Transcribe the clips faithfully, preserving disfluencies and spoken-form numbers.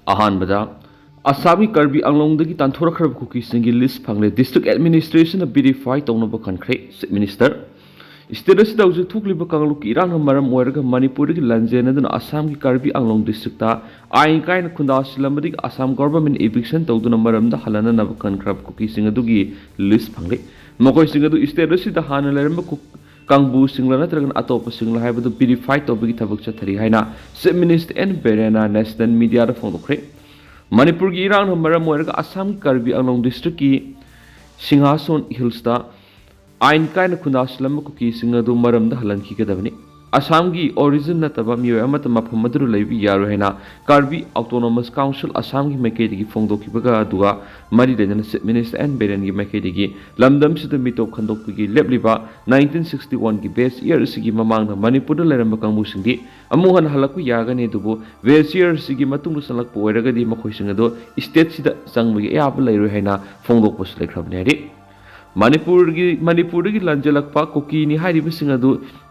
ꯑꯍꯥꯟꯕꯗ, ꯑꯁꯥꯝꯒꯤ ꯀꯥꯔꯕꯤ ꯑꯪꯂꯣꯡꯗꯒꯤ ꯇꯥꯟꯊꯣꯔꯛꯈ꯭ꯔꯕ ꯀꯨꯀꯤꯁꯤꯡꯒꯤ ꯂꯤꯁ ꯐꯪꯂꯦ꯫ ꯗꯤꯁꯇ꯭ꯔꯤꯛ ꯑꯦꯗꯃꯤꯅꯤꯁꯇ꯭ꯔꯦꯁꯟꯅ ꯚꯦꯔꯤꯐꯥꯏ ꯇꯧꯅꯕ ꯈꯟꯈ꯭ꯔꯦ꯫ ꯆꯤꯐ ꯃꯤꯅꯤꯁꯇꯔ, ꯁ꯭ꯇꯦꯠ ꯑꯁꯤꯗ ꯍꯧꯖꯤꯛ ꯊꯣꯛꯂꯤꯕ ꯀꯥꯡꯂꯨꯞꯀꯤ ꯏꯔꯥꯡꯅ ꯃꯔꯝ ꯑꯣꯏꯔꯒ ꯃꯅꯤꯄꯨꯔꯗꯒꯤ ꯂꯥꯟꯖꯦꯟꯅꯗꯨꯅ ꯑꯁꯥꯝꯒꯤ ꯀꯥꯔꯕꯤ ꯑꯪꯂꯣꯡ ꯗꯤꯁꯇ꯭ꯔꯤꯛꯇ ꯑꯥꯏꯟ ꯀꯥꯏꯅ ꯈꯨꯟꯗꯥꯁꯤꯜꯂꯝꯕꯗꯒꯤ ꯑꯁꯥꯝ ꯒꯣꯚꯔꯟꯃꯦꯟꯠ ꯏꯚꯤꯛꯁꯟ ꯇꯧꯗꯨꯅ ꯃꯔꯝꯗ ꯍꯜꯍꯟꯅꯅꯕ ꯈꯟꯈ꯭ꯔꯕ ꯀꯨꯀꯤꯁꯤꯡ ꯑꯗꯨꯒꯤ ꯂꯤꯁ ꯐꯪꯂꯦ꯫ ꯃꯈꯣꯏꯁꯤꯡ ꯑꯗꯨ ꯁ꯭ꯇꯦꯠ ꯑꯁꯤꯗ ꯍꯥꯟꯅ ꯂꯩꯔꯝꯕ ꯀꯨ-, ꯀꯥꯡꯕꯨꯁꯤꯡꯂ ꯅꯠꯇ꯭ꯔꯒꯅ ꯑꯇꯣꯞꯄꯁꯤꯡꯂ ꯍꯥꯏꯕꯗꯨ ꯚꯦꯔꯤꯐꯥꯏ ꯇꯧꯕꯒꯤ ꯊꯕꯛ ꯆꯠꯊꯔꯤ ꯍꯥꯏꯅ ꯆꯤꯐ ꯃꯤꯅꯤꯁꯇꯔ ꯑꯦꯟ ꯕꯤꯔꯦꯟꯅ ꯅꯦꯁꯅꯦꯜ ꯃꯤꯗꯤꯌꯥꯗ ꯐꯣꯡꯗꯣꯛꯈ꯭ꯔꯦ꯫ ꯃꯅꯤꯄꯨꯔꯒꯤ ꯏꯔꯥꯡꯅ ꯃꯔꯝ ꯑꯣꯏꯔꯒ ꯑꯁꯥꯝꯒꯤ ꯀꯥꯔꯕꯤ ꯑꯪꯂꯣꯡ ꯗꯤꯁꯇ꯭ꯔꯤꯛꯀꯤ ꯁꯤꯡꯍꯥꯁꯣꯟ ꯍꯤꯜꯁꯇ ꯑꯥꯏꯟ ꯀꯥꯏꯅ ꯈꯨꯟꯗꯥꯁꯤꯜꯂꯝꯕ ꯀꯨꯀꯤꯁꯤꯡ ꯑꯗꯨ ꯃꯔꯝꯗ ꯍꯜꯍꯟꯈꯤꯒꯗꯕꯅꯤ꯫ ꯑꯁꯥꯝꯒꯤ ꯑꯣꯔꯤꯖꯤꯟ ꯅꯠꯇꯕ ꯃꯤꯑꯣꯏ ꯑꯃꯠꯇ ꯃꯐꯝ ꯑꯗꯨꯗ ꯂꯩꯕ ꯌꯥꯔꯣꯏ ꯍꯥꯏꯅ ꯀꯥꯔꯕꯤ ꯑꯣꯇꯣꯅꯣꯃꯁ ꯀꯥꯎꯟꯁꯤꯜ ꯑꯁꯥꯝꯒꯤ ꯃꯥꯏꯀꯩꯗꯒꯤ ꯐꯣꯡꯗꯣꯛꯈꯤꯕꯒ ꯑꯗꯨꯒ ꯃꯔꯤ ꯂꯩꯅꯅ ꯆꯤꯐ ꯃꯤꯅꯤꯁꯇꯔ ꯑꯦꯟ ꯕꯤꯔꯦꯟꯒꯤ ꯃꯥꯏꯀꯩꯗꯒꯤ ꯂꯝꯗꯝꯁꯤꯗ ꯃꯤꯇꯣꯞ ꯈꯟꯗꯣꯛꯄꯒꯤ ꯂꯦꯞꯂꯤꯕ ꯅꯥꯏꯟꯇꯤꯟ ꯁꯤꯛꯁꯇꯤ ꯋꯥꯟꯒꯤ ꯕꯦꯁ ꯏꯌꯔ ꯑꯁꯤꯒꯤ ꯃꯃꯥꯡꯗ ꯃꯅꯤꯄꯨꯔꯗ ꯂꯩꯔꯝꯕ ꯀꯥꯡꯕꯨꯁꯤꯡꯗꯤ ꯑꯃꯨꯛ ꯍꯟꯅ ꯍꯜꯂꯛꯄ ꯌꯥꯒꯅꯤ, ꯑꯗꯨꯕꯨ ꯕꯦꯁ ꯏꯌꯔ ꯑꯁꯤꯒꯤ ꯃꯇꯨꯡꯗ ꯆꯪꯂꯛꯄ ꯑꯣꯏꯔꯒꯗꯤ ꯃꯈꯣꯏꯁꯤꯡ ꯑꯗꯨ ꯁ꯭ꯇꯦꯠꯁꯤꯗ ꯆꯪꯕꯒꯤ ꯑꯌꯥꯕ ꯂꯩꯔꯣꯏ ꯍꯥꯏꯅ ꯐꯣꯡꯗꯣꯛꯄꯁꯨ ꯂꯩꯈ꯭ꯔꯕꯅꯤ ꯍꯥꯏꯔꯤ꯫ ꯃꯅꯤꯄꯨꯔꯒꯤ, ꯃꯅꯤꯄꯨꯔꯗꯒꯤ ꯂꯥꯟꯖꯦꯜꯂꯛꯄ ꯀꯨꯀꯤꯅꯤ ꯍꯥꯏꯔꯤꯕꯁꯤꯡ ꯑꯗꯨ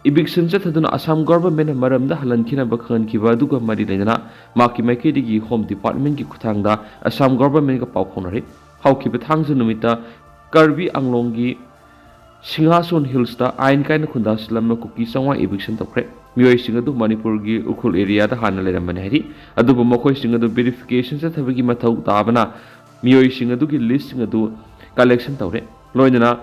ꯏꯚꯤꯛꯁꯟ ꯆꯠꯊꯗꯨꯅ ꯑꯁꯥꯝ ꯒꯣꯚꯔꯟꯃꯦꯟꯠꯅ ꯃꯔꯝꯗ ꯍꯜꯍꯟꯈꯤꯅꯕ ꯈꯪꯍꯟꯈꯤꯕ ꯑꯗꯨꯒ ꯃꯔꯤ ꯂꯩꯅꯅ ꯃꯍꯥꯛꯀꯤ ꯃꯥꯏꯀꯩꯗꯒꯤ ꯍꯣꯝ ꯗꯤꯄꯥꯔꯠꯃꯦꯟꯠꯀꯤ ꯈꯨꯠꯊꯥꯡꯗ ꯑꯁꯥꯝ ꯒꯣꯚꯔꯟꯃꯦꯟꯠꯀ ꯄꯥꯎ ꯐꯥꯎꯅꯔꯤ꯫ ꯍꯧꯈꯤꯕ ꯊꯥꯡꯖ ꯅꯨꯃꯤꯠꯇ ꯀꯥꯔꯕꯤ ꯑꯪꯂꯣꯡꯒꯤ ꯁꯤꯡꯍꯥꯁꯣꯟ ꯍꯤꯜꯁꯇ ꯑꯥꯏꯟ ꯀꯥꯏꯅ ꯈꯨꯟꯗꯥꯁꯤꯜꯂꯝꯕ ꯀꯨꯀꯤ ꯆꯥꯝꯃꯉꯥ ꯏꯚꯤꯛꯁꯟ ꯇꯧꯈ꯭ꯔꯦ꯫ ꯃꯤꯑꯣꯏꯁꯤꯡ ꯑꯗꯨ ꯃꯅꯤꯄꯨꯔꯒꯤ ꯎꯈ꯭ꯔꯨꯜ ꯑꯦꯔꯤꯌꯥꯗ ꯍꯥꯟꯅ ꯂꯩꯔꯝꯕꯅꯤ ꯍꯥꯏꯔꯤ꯫ ꯑꯗꯨꯕꯨ ꯃꯈꯣꯏꯁꯤꯡ ꯑꯗꯨ ꯚꯦꯔꯤꯐꯤꯀꯦꯁꯟ ꯆꯠꯊꯕꯒꯤ ꯃꯊꯧ ꯇꯥꯕꯅ ꯃꯤꯑꯣꯏꯁꯤꯡ ꯑꯗꯨꯒꯤ ꯂꯤꯁꯁꯤꯡ ꯑꯗꯨ ꯀꯂꯦꯛꯁꯟ ꯇꯧꯔꯦ꯫ ꯂꯣꯏꯅꯅ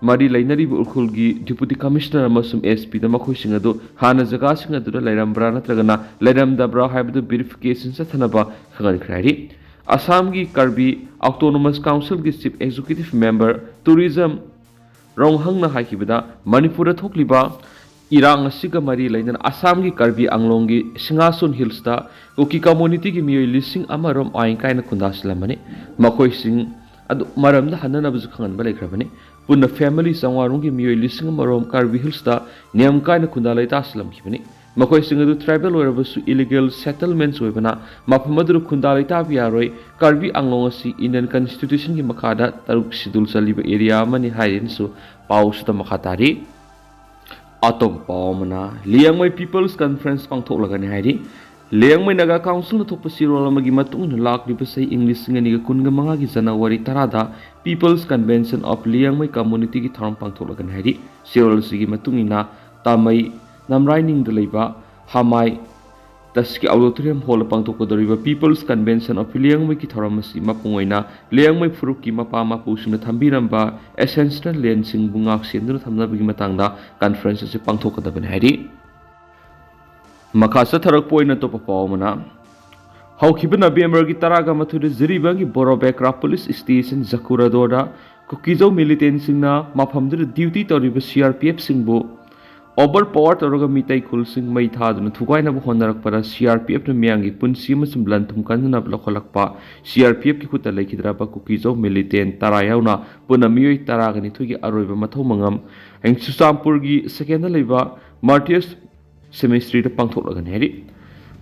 ꯃꯔꯤ ꯂꯩꯅꯔꯤꯕ ꯎꯈ꯭ꯔꯨꯜꯒꯤ ꯗꯤꯄꯨꯇꯤ ꯀꯃꯤꯁꯅꯔ ꯑꯃꯁꯨꯡ ꯑꯦꯁ ꯄꯤꯗ ꯃꯈꯣꯏꯁꯤꯡ ꯑꯗꯨ ꯍꯥꯟꯅ ꯖꯒꯥꯁꯤꯡ ꯑꯗꯨꯗ ꯂꯩꯔꯝꯕ꯭ꯔꯥ ꯅꯠꯇ꯭ꯔꯒꯅ ꯂꯩꯔꯝꯗꯕ꯭ꯔꯥ ꯍꯥꯏꯕꯗꯨ ꯚꯦꯔꯤꯐꯤꯀꯦꯁꯟ ꯆꯠꯊꯅꯕ ꯈꯪꯍꯟꯈ꯭ꯔꯦ ꯍꯥꯏꯔꯤ꯫ ꯑꯁꯥꯝꯒꯤ ꯀꯥꯔꯕꯤ ꯑꯣꯇꯣꯅꯣꯃꯁ ꯀꯥꯎꯟꯁꯤꯜꯒꯤ ꯆꯤꯐ ꯑꯦꯛꯖꯤꯀ꯭ꯌꯨꯇꯤꯚ ꯃꯦꯝꯕꯔ, ꯇꯨꯔꯤꯖꯝ ꯔꯣꯡꯍꯪꯅ ꯍꯥꯏꯈꯤꯕꯗ, ꯃꯅꯤꯄꯨꯔꯗ ꯊꯣꯛꯂꯤꯕ ꯏꯔꯥꯡ ꯑꯁꯤꯒ ꯃꯔꯤ ꯂꯩꯅꯅ ꯑꯁꯥꯝꯒꯤ ꯀꯥꯔꯕꯤ ꯑꯪꯂꯣꯡꯒꯤ ꯁꯤꯡꯍꯥꯁꯣꯟ ꯍꯤꯜꯁꯇ ꯀꯨꯀꯤ ꯀꯝꯃꯨꯅꯤꯇꯤꯒꯤ ꯃꯤꯑꯣꯏ ꯂꯤꯁꯤꯡ ꯑꯃꯔꯣꯝ ꯑꯥꯏꯟ ꯀꯥꯏꯅ ꯈꯨꯟꯗꯥꯁꯤꯜꯂꯝꯕꯅꯤ꯫ ꯃꯈꯣꯏꯁꯤꯡ ꯑꯗꯨ ꯃꯔꯝꯗ ꯍꯟꯅꯅꯕꯁꯨ ꯈꯪꯍꯟꯕ ꯂꯩꯈ꯭ꯔꯕꯅꯤ꯫ ꯄꯨꯟꯅ ꯐꯦꯃꯤꯂꯤ ꯆꯥꯝꯃꯉꯥ ꯔꯣꯝꯒꯤ ꯃꯤꯑꯣꯏ ꯂꯤꯁꯤꯡ ꯑꯃꯔꯣꯝ ꯀꯥꯔꯕꯤ ꯍꯤꯜꯁꯇ ꯅꯤꯌꯝ ꯀꯥꯏꯅ ꯈꯨꯟꯗꯥ ꯂꯩꯇꯥꯁꯤꯜꯂꯝꯈꯤꯕꯅꯤ꯫ ꯃꯈꯣꯏꯁꯤꯡ ꯑꯗꯨ ꯇ꯭ꯔꯥꯏꯕꯦꯜ ꯑꯣꯏꯔꯕꯁꯨ ꯏꯂꯤꯒꯦꯜ ꯁꯦꯇꯜꯃꯦꯟꯠꯁ ꯑꯣꯏꯕꯅ ꯃꯐꯝ ꯑꯗꯨꯗ ꯈꯨꯟꯗꯥ ꯂꯩꯇꯥꯕ ꯌꯥꯔꯣꯏ꯫ ꯀꯥꯔꯕꯤ ꯑꯪꯂꯣꯡ ꯑꯁꯤ ꯏꯟꯗꯤꯌꯟ ꯀꯟꯁꯇꯤꯇ꯭ꯌꯨꯁꯟꯒꯤ ꯃꯈꯥꯗ ꯇꯔꯨꯛ ꯁꯤꯗꯨꯜ ꯆꯜꯂꯤꯕ ꯑꯦꯔꯤꯌꯥ ꯑꯃꯅꯤ ꯍꯥꯏꯔꯦꯅꯁꯨ ꯄꯥꯎꯁꯤꯗ ꯃꯈꯥ ꯇꯥꯔꯤ꯫ ꯑꯇꯣꯞꯄ ꯄꯥꯎ ꯑꯃꯅ, ꯂꯤꯌꯥꯡꯃꯩ ꯄꯤꯄꯜꯁ ꯀꯟꯐ꯭ꯔꯦꯟꯁ ꯄꯥꯡꯊꯣꯛꯂꯒꯅꯤ ꯍꯥꯏꯔꯤ꯫ ꯂꯤꯌꯥꯡꯃꯩ ꯅꯥꯒꯥ ꯀꯥꯎꯟꯁꯤꯜꯅ ꯊꯣꯛꯄ ꯆꯦꯔꯣꯜ ꯑꯃꯒꯤ ꯃꯇꯨꯡ ꯏꯟꯅ, ꯂꯥꯛꯂꯤꯕ ꯆꯍꯤ ꯏꯪ ꯂꯤꯁꯤꯡ ꯑꯅꯤꯒ ꯀꯨꯟꯒ ꯃꯉꯥꯒꯤ ꯖꯅꯋꯥꯔꯤ ꯇꯔꯥꯗ People's Convention of Liangmai Communityꯒꯤ ꯊꯧꯔꯝ ꯄꯥꯡꯊꯣꯛꯂꯒꯅꯤ ꯍꯥꯏꯔꯤ꯫ ꯆꯦꯔꯣꯜ ꯑꯁꯤꯒꯤ ꯃꯇꯨꯡ ꯏꯟꯅ, ꯇꯥꯃꯩ ꯅꯝꯔꯥꯏꯅꯤꯡꯗ ꯂꯩꯕ ꯍꯥꯃꯥꯏ ꯇꯁꯀꯤ Auditorium Hallꯗ ꯄꯥꯡꯊꯣꯛꯀꯗꯧꯔꯤꯕ People's Convention of Liangmaiꯒꯤ ꯊꯧꯔꯝ ꯑꯁꯤ ꯃꯄꯨꯡ ꯑꯣꯏꯅ ꯂꯤꯌꯥꯡꯃꯩ ꯐꯨꯔꯨꯞꯀꯤ ꯃꯄꯥ ꯃꯄꯨꯁꯤꯡꯅ ꯊꯝꯕꯤꯔꯝꯕ Ancestral Landꯁꯤꯡꯕꯨ ꯉꯥꯛ ꯁꯦꯟꯗꯨꯅ ꯊꯝꯅꯕꯒꯤ ꯃꯇꯥꯡꯗ conference ꯑꯁꯤ ꯄꯥꯡꯊꯣꯛꯀꯗꯕꯅꯤ ꯍꯥꯏꯔꯤ꯫ ꯃꯈꯥ ꯆꯠꯊꯔꯛꯄ ꯑꯣꯏꯅ ꯑꯇꯣꯞꯄ ꯄꯥꯎ ꯑꯃꯅ, ꯍꯧꯈꯤꯕ ꯅꯕꯦꯝꯕꯔꯒꯤ ꯇꯔꯥꯒ ꯃꯥꯊꯣꯏꯗ ꯖꯤꯔꯤꯕꯥꯝꯒꯤ ꯕꯣꯔꯣꯕꯦꯀ꯭ꯔꯥ ꯄꯨꯂꯤꯁ ꯁ꯭ꯇꯦꯁꯟ ꯖꯀꯨꯔꯥꯗꯣꯔꯗ ꯀꯨꯀꯤꯖꯧ ꯃꯤꯂꯤꯇꯦꯟꯁꯤꯡꯅ ꯃꯐꯝꯗꯨꯗ ꯗ꯭ꯌꯨꯇꯤ ꯇꯧꯔꯤꯕ ꯁꯤ ꯑꯥꯔ ꯄꯤ ꯑꯦꯐꯁꯤꯡꯕꯨ ꯑꯣꯚꯔ ꯄꯥꯋꯔ ꯇꯧꯔꯒ ꯃꯤꯇꯩ ꯈꯨꯜꯁꯤꯡ ꯃꯩ ꯊꯥꯗꯨꯅ ꯊꯨꯒꯥꯏꯅꯕ ꯍꯣꯠꯅꯔꯛꯄꯗ ꯁꯤ ꯑꯥꯔ ꯄꯤ ꯑꯦꯐꯅ ꯃꯤꯌꯥꯝꯒꯤ ꯄꯨꯟꯁꯤ ꯑꯃꯁꯨꯡ ꯂꯟ ꯊꯨꯝ ꯀꯟꯅꯅꯕ ꯂꯧꯈꯠꯂꯛꯄ ꯁꯤ ꯑꯥꯔ ꯄꯤ ꯑꯦꯐꯀꯤ ꯈꯨꯠꯇ ꯂꯩꯈꯤꯗ꯭ꯔꯕ ꯀꯨꯀꯤꯖꯧ ꯃꯤꯂꯤꯇꯦꯟ ꯇꯔꯥ ꯌꯥꯎꯅ ꯄꯨꯟꯅ ꯃꯤꯑꯣꯏ ꯇꯔꯥꯒ ꯅꯤꯊꯣꯏꯒꯤ ꯑꯔꯣꯏꯕ ꯃꯊꯧ ꯃꯉꯝ ꯆꯨꯔꯆꯥꯟꯄꯨꯔꯒꯤ ꯁꯦꯀꯦꯟꯗ ꯂꯩꯕ ꯃꯥꯔꯇꯤꯌꯔꯁ ꯁꯦꯃꯤꯁꯇ꯭ꯔꯤꯗ ꯄꯥꯡꯊꯣꯛꯂꯒꯅꯤ ꯍꯥꯏꯔꯤ꯫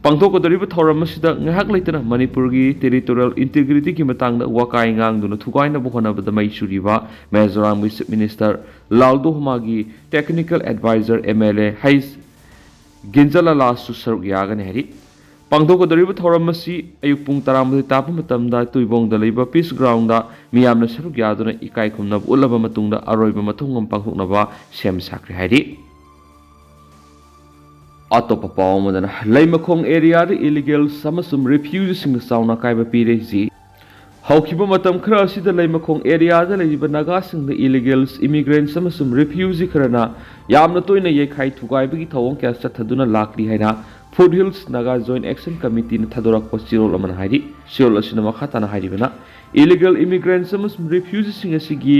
ꯄꯥꯡꯊꯣꯛꯀꯗꯧꯔꯤꯕ ꯊꯧꯔꯝ ꯑꯁꯤꯗ ꯉꯥꯏꯍꯥꯛ ꯂꯩꯇꯅ ꯃꯅꯤꯄꯨꯔꯒꯤ territorial integrityꯒꯤ ꯃꯇꯥꯡꯗ ꯋꯥꯀꯥꯏ ꯉꯥꯡꯗꯨꯅ ꯊꯨꯒꯥꯏꯅꯕ ꯍꯣꯠꯅꯕꯗ ꯃꯩ ꯆꯨꯔꯤꯕ ꯃꯤꯖꯣꯔꯥꯝꯒꯤ Chief Minister ꯂꯥꯜꯗꯣꯍꯃꯥꯒꯤ technical advisor M L A ꯍꯩꯁ ꯒꯤꯟꯖꯂꯥꯂꯥꯁꯨ ꯁꯔꯨꯛ ꯌꯥꯒꯅꯤ ꯍꯥꯏꯔꯤ꯫ ꯄꯥꯡꯊꯣꯛꯀꯗꯧꯔꯤꯕ ꯊꯧꯔꯝ ꯑꯁꯤ ꯑꯌꯨꯛ ꯄꯨꯡ ꯇꯔꯥꯃꯥꯊꯣꯏ ꯇꯥꯕ ꯃꯇꯝꯗ ꯇꯨꯏꯕꯣꯡꯗ ꯂꯩꯕ Peace Groundꯗ ꯃꯤꯌꯥꯝꯅ ꯁꯔꯨꯛ ꯌꯥꯗꯨꯅ ꯏꯀꯥꯏ ꯈꯨꯝꯅꯕ ꯎꯠꯂꯕ ꯃꯇꯨꯡꯗ ꯑꯔꯣꯏꯕ ꯃꯊꯧ ꯃꯉꯝ ꯄꯥꯡꯊꯣꯛꯅꯕ ꯁꯦꯝ ꯁꯥꯈ꯭ꯔꯦ ꯍꯥꯏꯔꯤ꯫ ꯑꯇꯣꯞꯄ ꯄꯥꯎ ꯑꯃꯗꯅ, ꯂꯩꯃꯈꯣꯡ areaꯗ illegals ꯑꯃꯁꯨꯡ refugeeꯁꯤꯡꯅ ꯆꯥꯎꯅ ꯑꯀꯥꯏꯕ ꯄꯤꯔꯦ꯫ ꯍꯧꯈꯤꯕ ꯃꯇꯝ ꯈꯔ ꯑꯁꯤꯗ ꯂꯩꯃꯈꯣꯡ areaꯗ ꯂꯩꯔꯤꯕ ꯅꯥꯒꯥꯁꯤꯡꯗ illegals immigrants ꯑꯃꯁꯨꯡ refugee ꯈꯔꯅ ꯌꯥꯝꯅ ꯇꯣꯏꯅ ꯌꯩꯈꯥꯏ ꯊꯨꯒꯥꯏꯕꯒꯤ ꯊꯧꯑꯣꯡ ꯀꯌꯥ ꯆꯠꯊꯗꯨꯅ ꯂꯥꯛꯂꯤ ꯍꯥꯏꯅ Foothills Naga Joint Action Committeeꯅ ꯊꯥꯗꯣꯔꯛꯄ ꯆꯦꯔꯣꯜ ꯑꯃꯅ ꯍꯥꯏꯔꯤ꯫ ꯆꯦꯔꯣꯜ ꯑꯁꯤꯅ ꯃꯈꯥ ꯇꯥꯅ ꯍꯥꯏꯔꯤꯕꯅ, illegal immigrants ꯑꯃꯁꯨꯡ refugeeꯁꯤꯡ ꯑꯁꯤꯒꯤ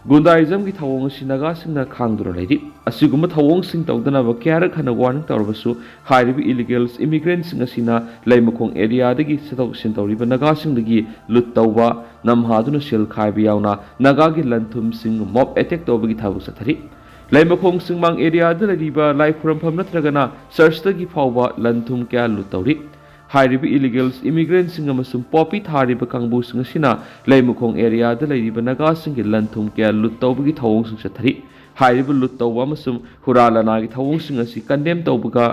ꯒꯨꯟꯗꯥꯏꯖꯝꯒꯤ ꯊꯧꯑꯣꯡ ꯑꯁꯤ ꯅꯥꯒꯥꯁꯤꯡꯅ ꯈꯥꯡꯗꯨꯅ ꯂꯩꯔꯤ꯫ ꯑꯁꯤꯒꯨꯝꯕ ꯊꯧꯑꯣꯡꯁꯤꯡ ꯇꯧꯗꯅꯕ ꯀꯌꯥꯔꯛ ꯍꯟꯅ warning ꯇꯧꯔꯕꯁꯨ, ꯍꯥꯏꯔꯤꯕ illegals immigrantꯁꯤꯡ ꯑꯁꯤꯅ ꯂꯩꯃꯈꯣꯡ areaꯗꯒꯤ ꯆꯠꯊꯣꯛ ꯆꯠꯁꯤꯟ ꯇꯧꯔꯤꯕ ꯅꯥꯒꯥꯁꯤꯡꯗꯒꯤ ꯂꯨꯠ ꯇꯧꯕ, ꯅꯝꯍꯥꯗꯨꯅ ꯁꯦꯜ ꯈꯥꯏꯕ ꯌꯥꯎꯅ ꯅꯥꯒꯥꯒꯤ ꯂꯟ ꯊꯨꯝꯁꯤꯡ mob attack ꯇꯧꯕꯒꯤ ꯊꯕꯛ ꯆꯠꯊꯔꯤ꯫ ꯂꯩꯃꯈꯣꯡ ꯆꯤꯡꯃꯥꯡ areaꯗ ꯂꯩꯔꯤꯕ ꯂꯥꯏ ꯈꯨꯔꯨꯝꯐꯝ ꯅꯠꯇ꯭ꯔꯒꯅ churchꯇꯒꯤ ꯐꯥꯎꯕ ꯂꯟ ꯊꯨꯝ ꯀꯌꯥ ꯂꯨꯠ ꯇꯧꯔꯤ꯫ ꯍꯥꯏꯔꯤꯕ illegals immigrantꯁꯤꯡ ꯑꯃꯁꯨꯡ poppy ꯊꯥꯔꯤꯕ ꯀꯥꯡꯕꯨꯁꯤꯡ ꯑꯁꯤꯅ ꯂꯩꯃꯈꯣꯡ areaꯗ ꯂꯩꯔꯤꯕ ꯅꯥꯒꯥꯁꯤꯡꯒꯤ ꯂꯟ ꯊꯨꯝ ꯀꯌꯥ ꯂꯨꯠ ꯇꯧꯕꯒꯤ ꯊꯧꯑꯣꯡꯁꯤꯡ ꯆꯠꯊꯔꯤ꯫ ꯍꯥꯏꯔꯤꯕ ꯂꯨꯠ ꯇꯧꯕ ꯑꯃꯁꯨꯡ ꯍꯨꯔꯥꯟ ꯂꯅꯥꯒꯤ ꯊꯧꯑꯣꯡꯁꯤꯡ ꯑꯁꯤ condemn ꯇꯧꯕꯒ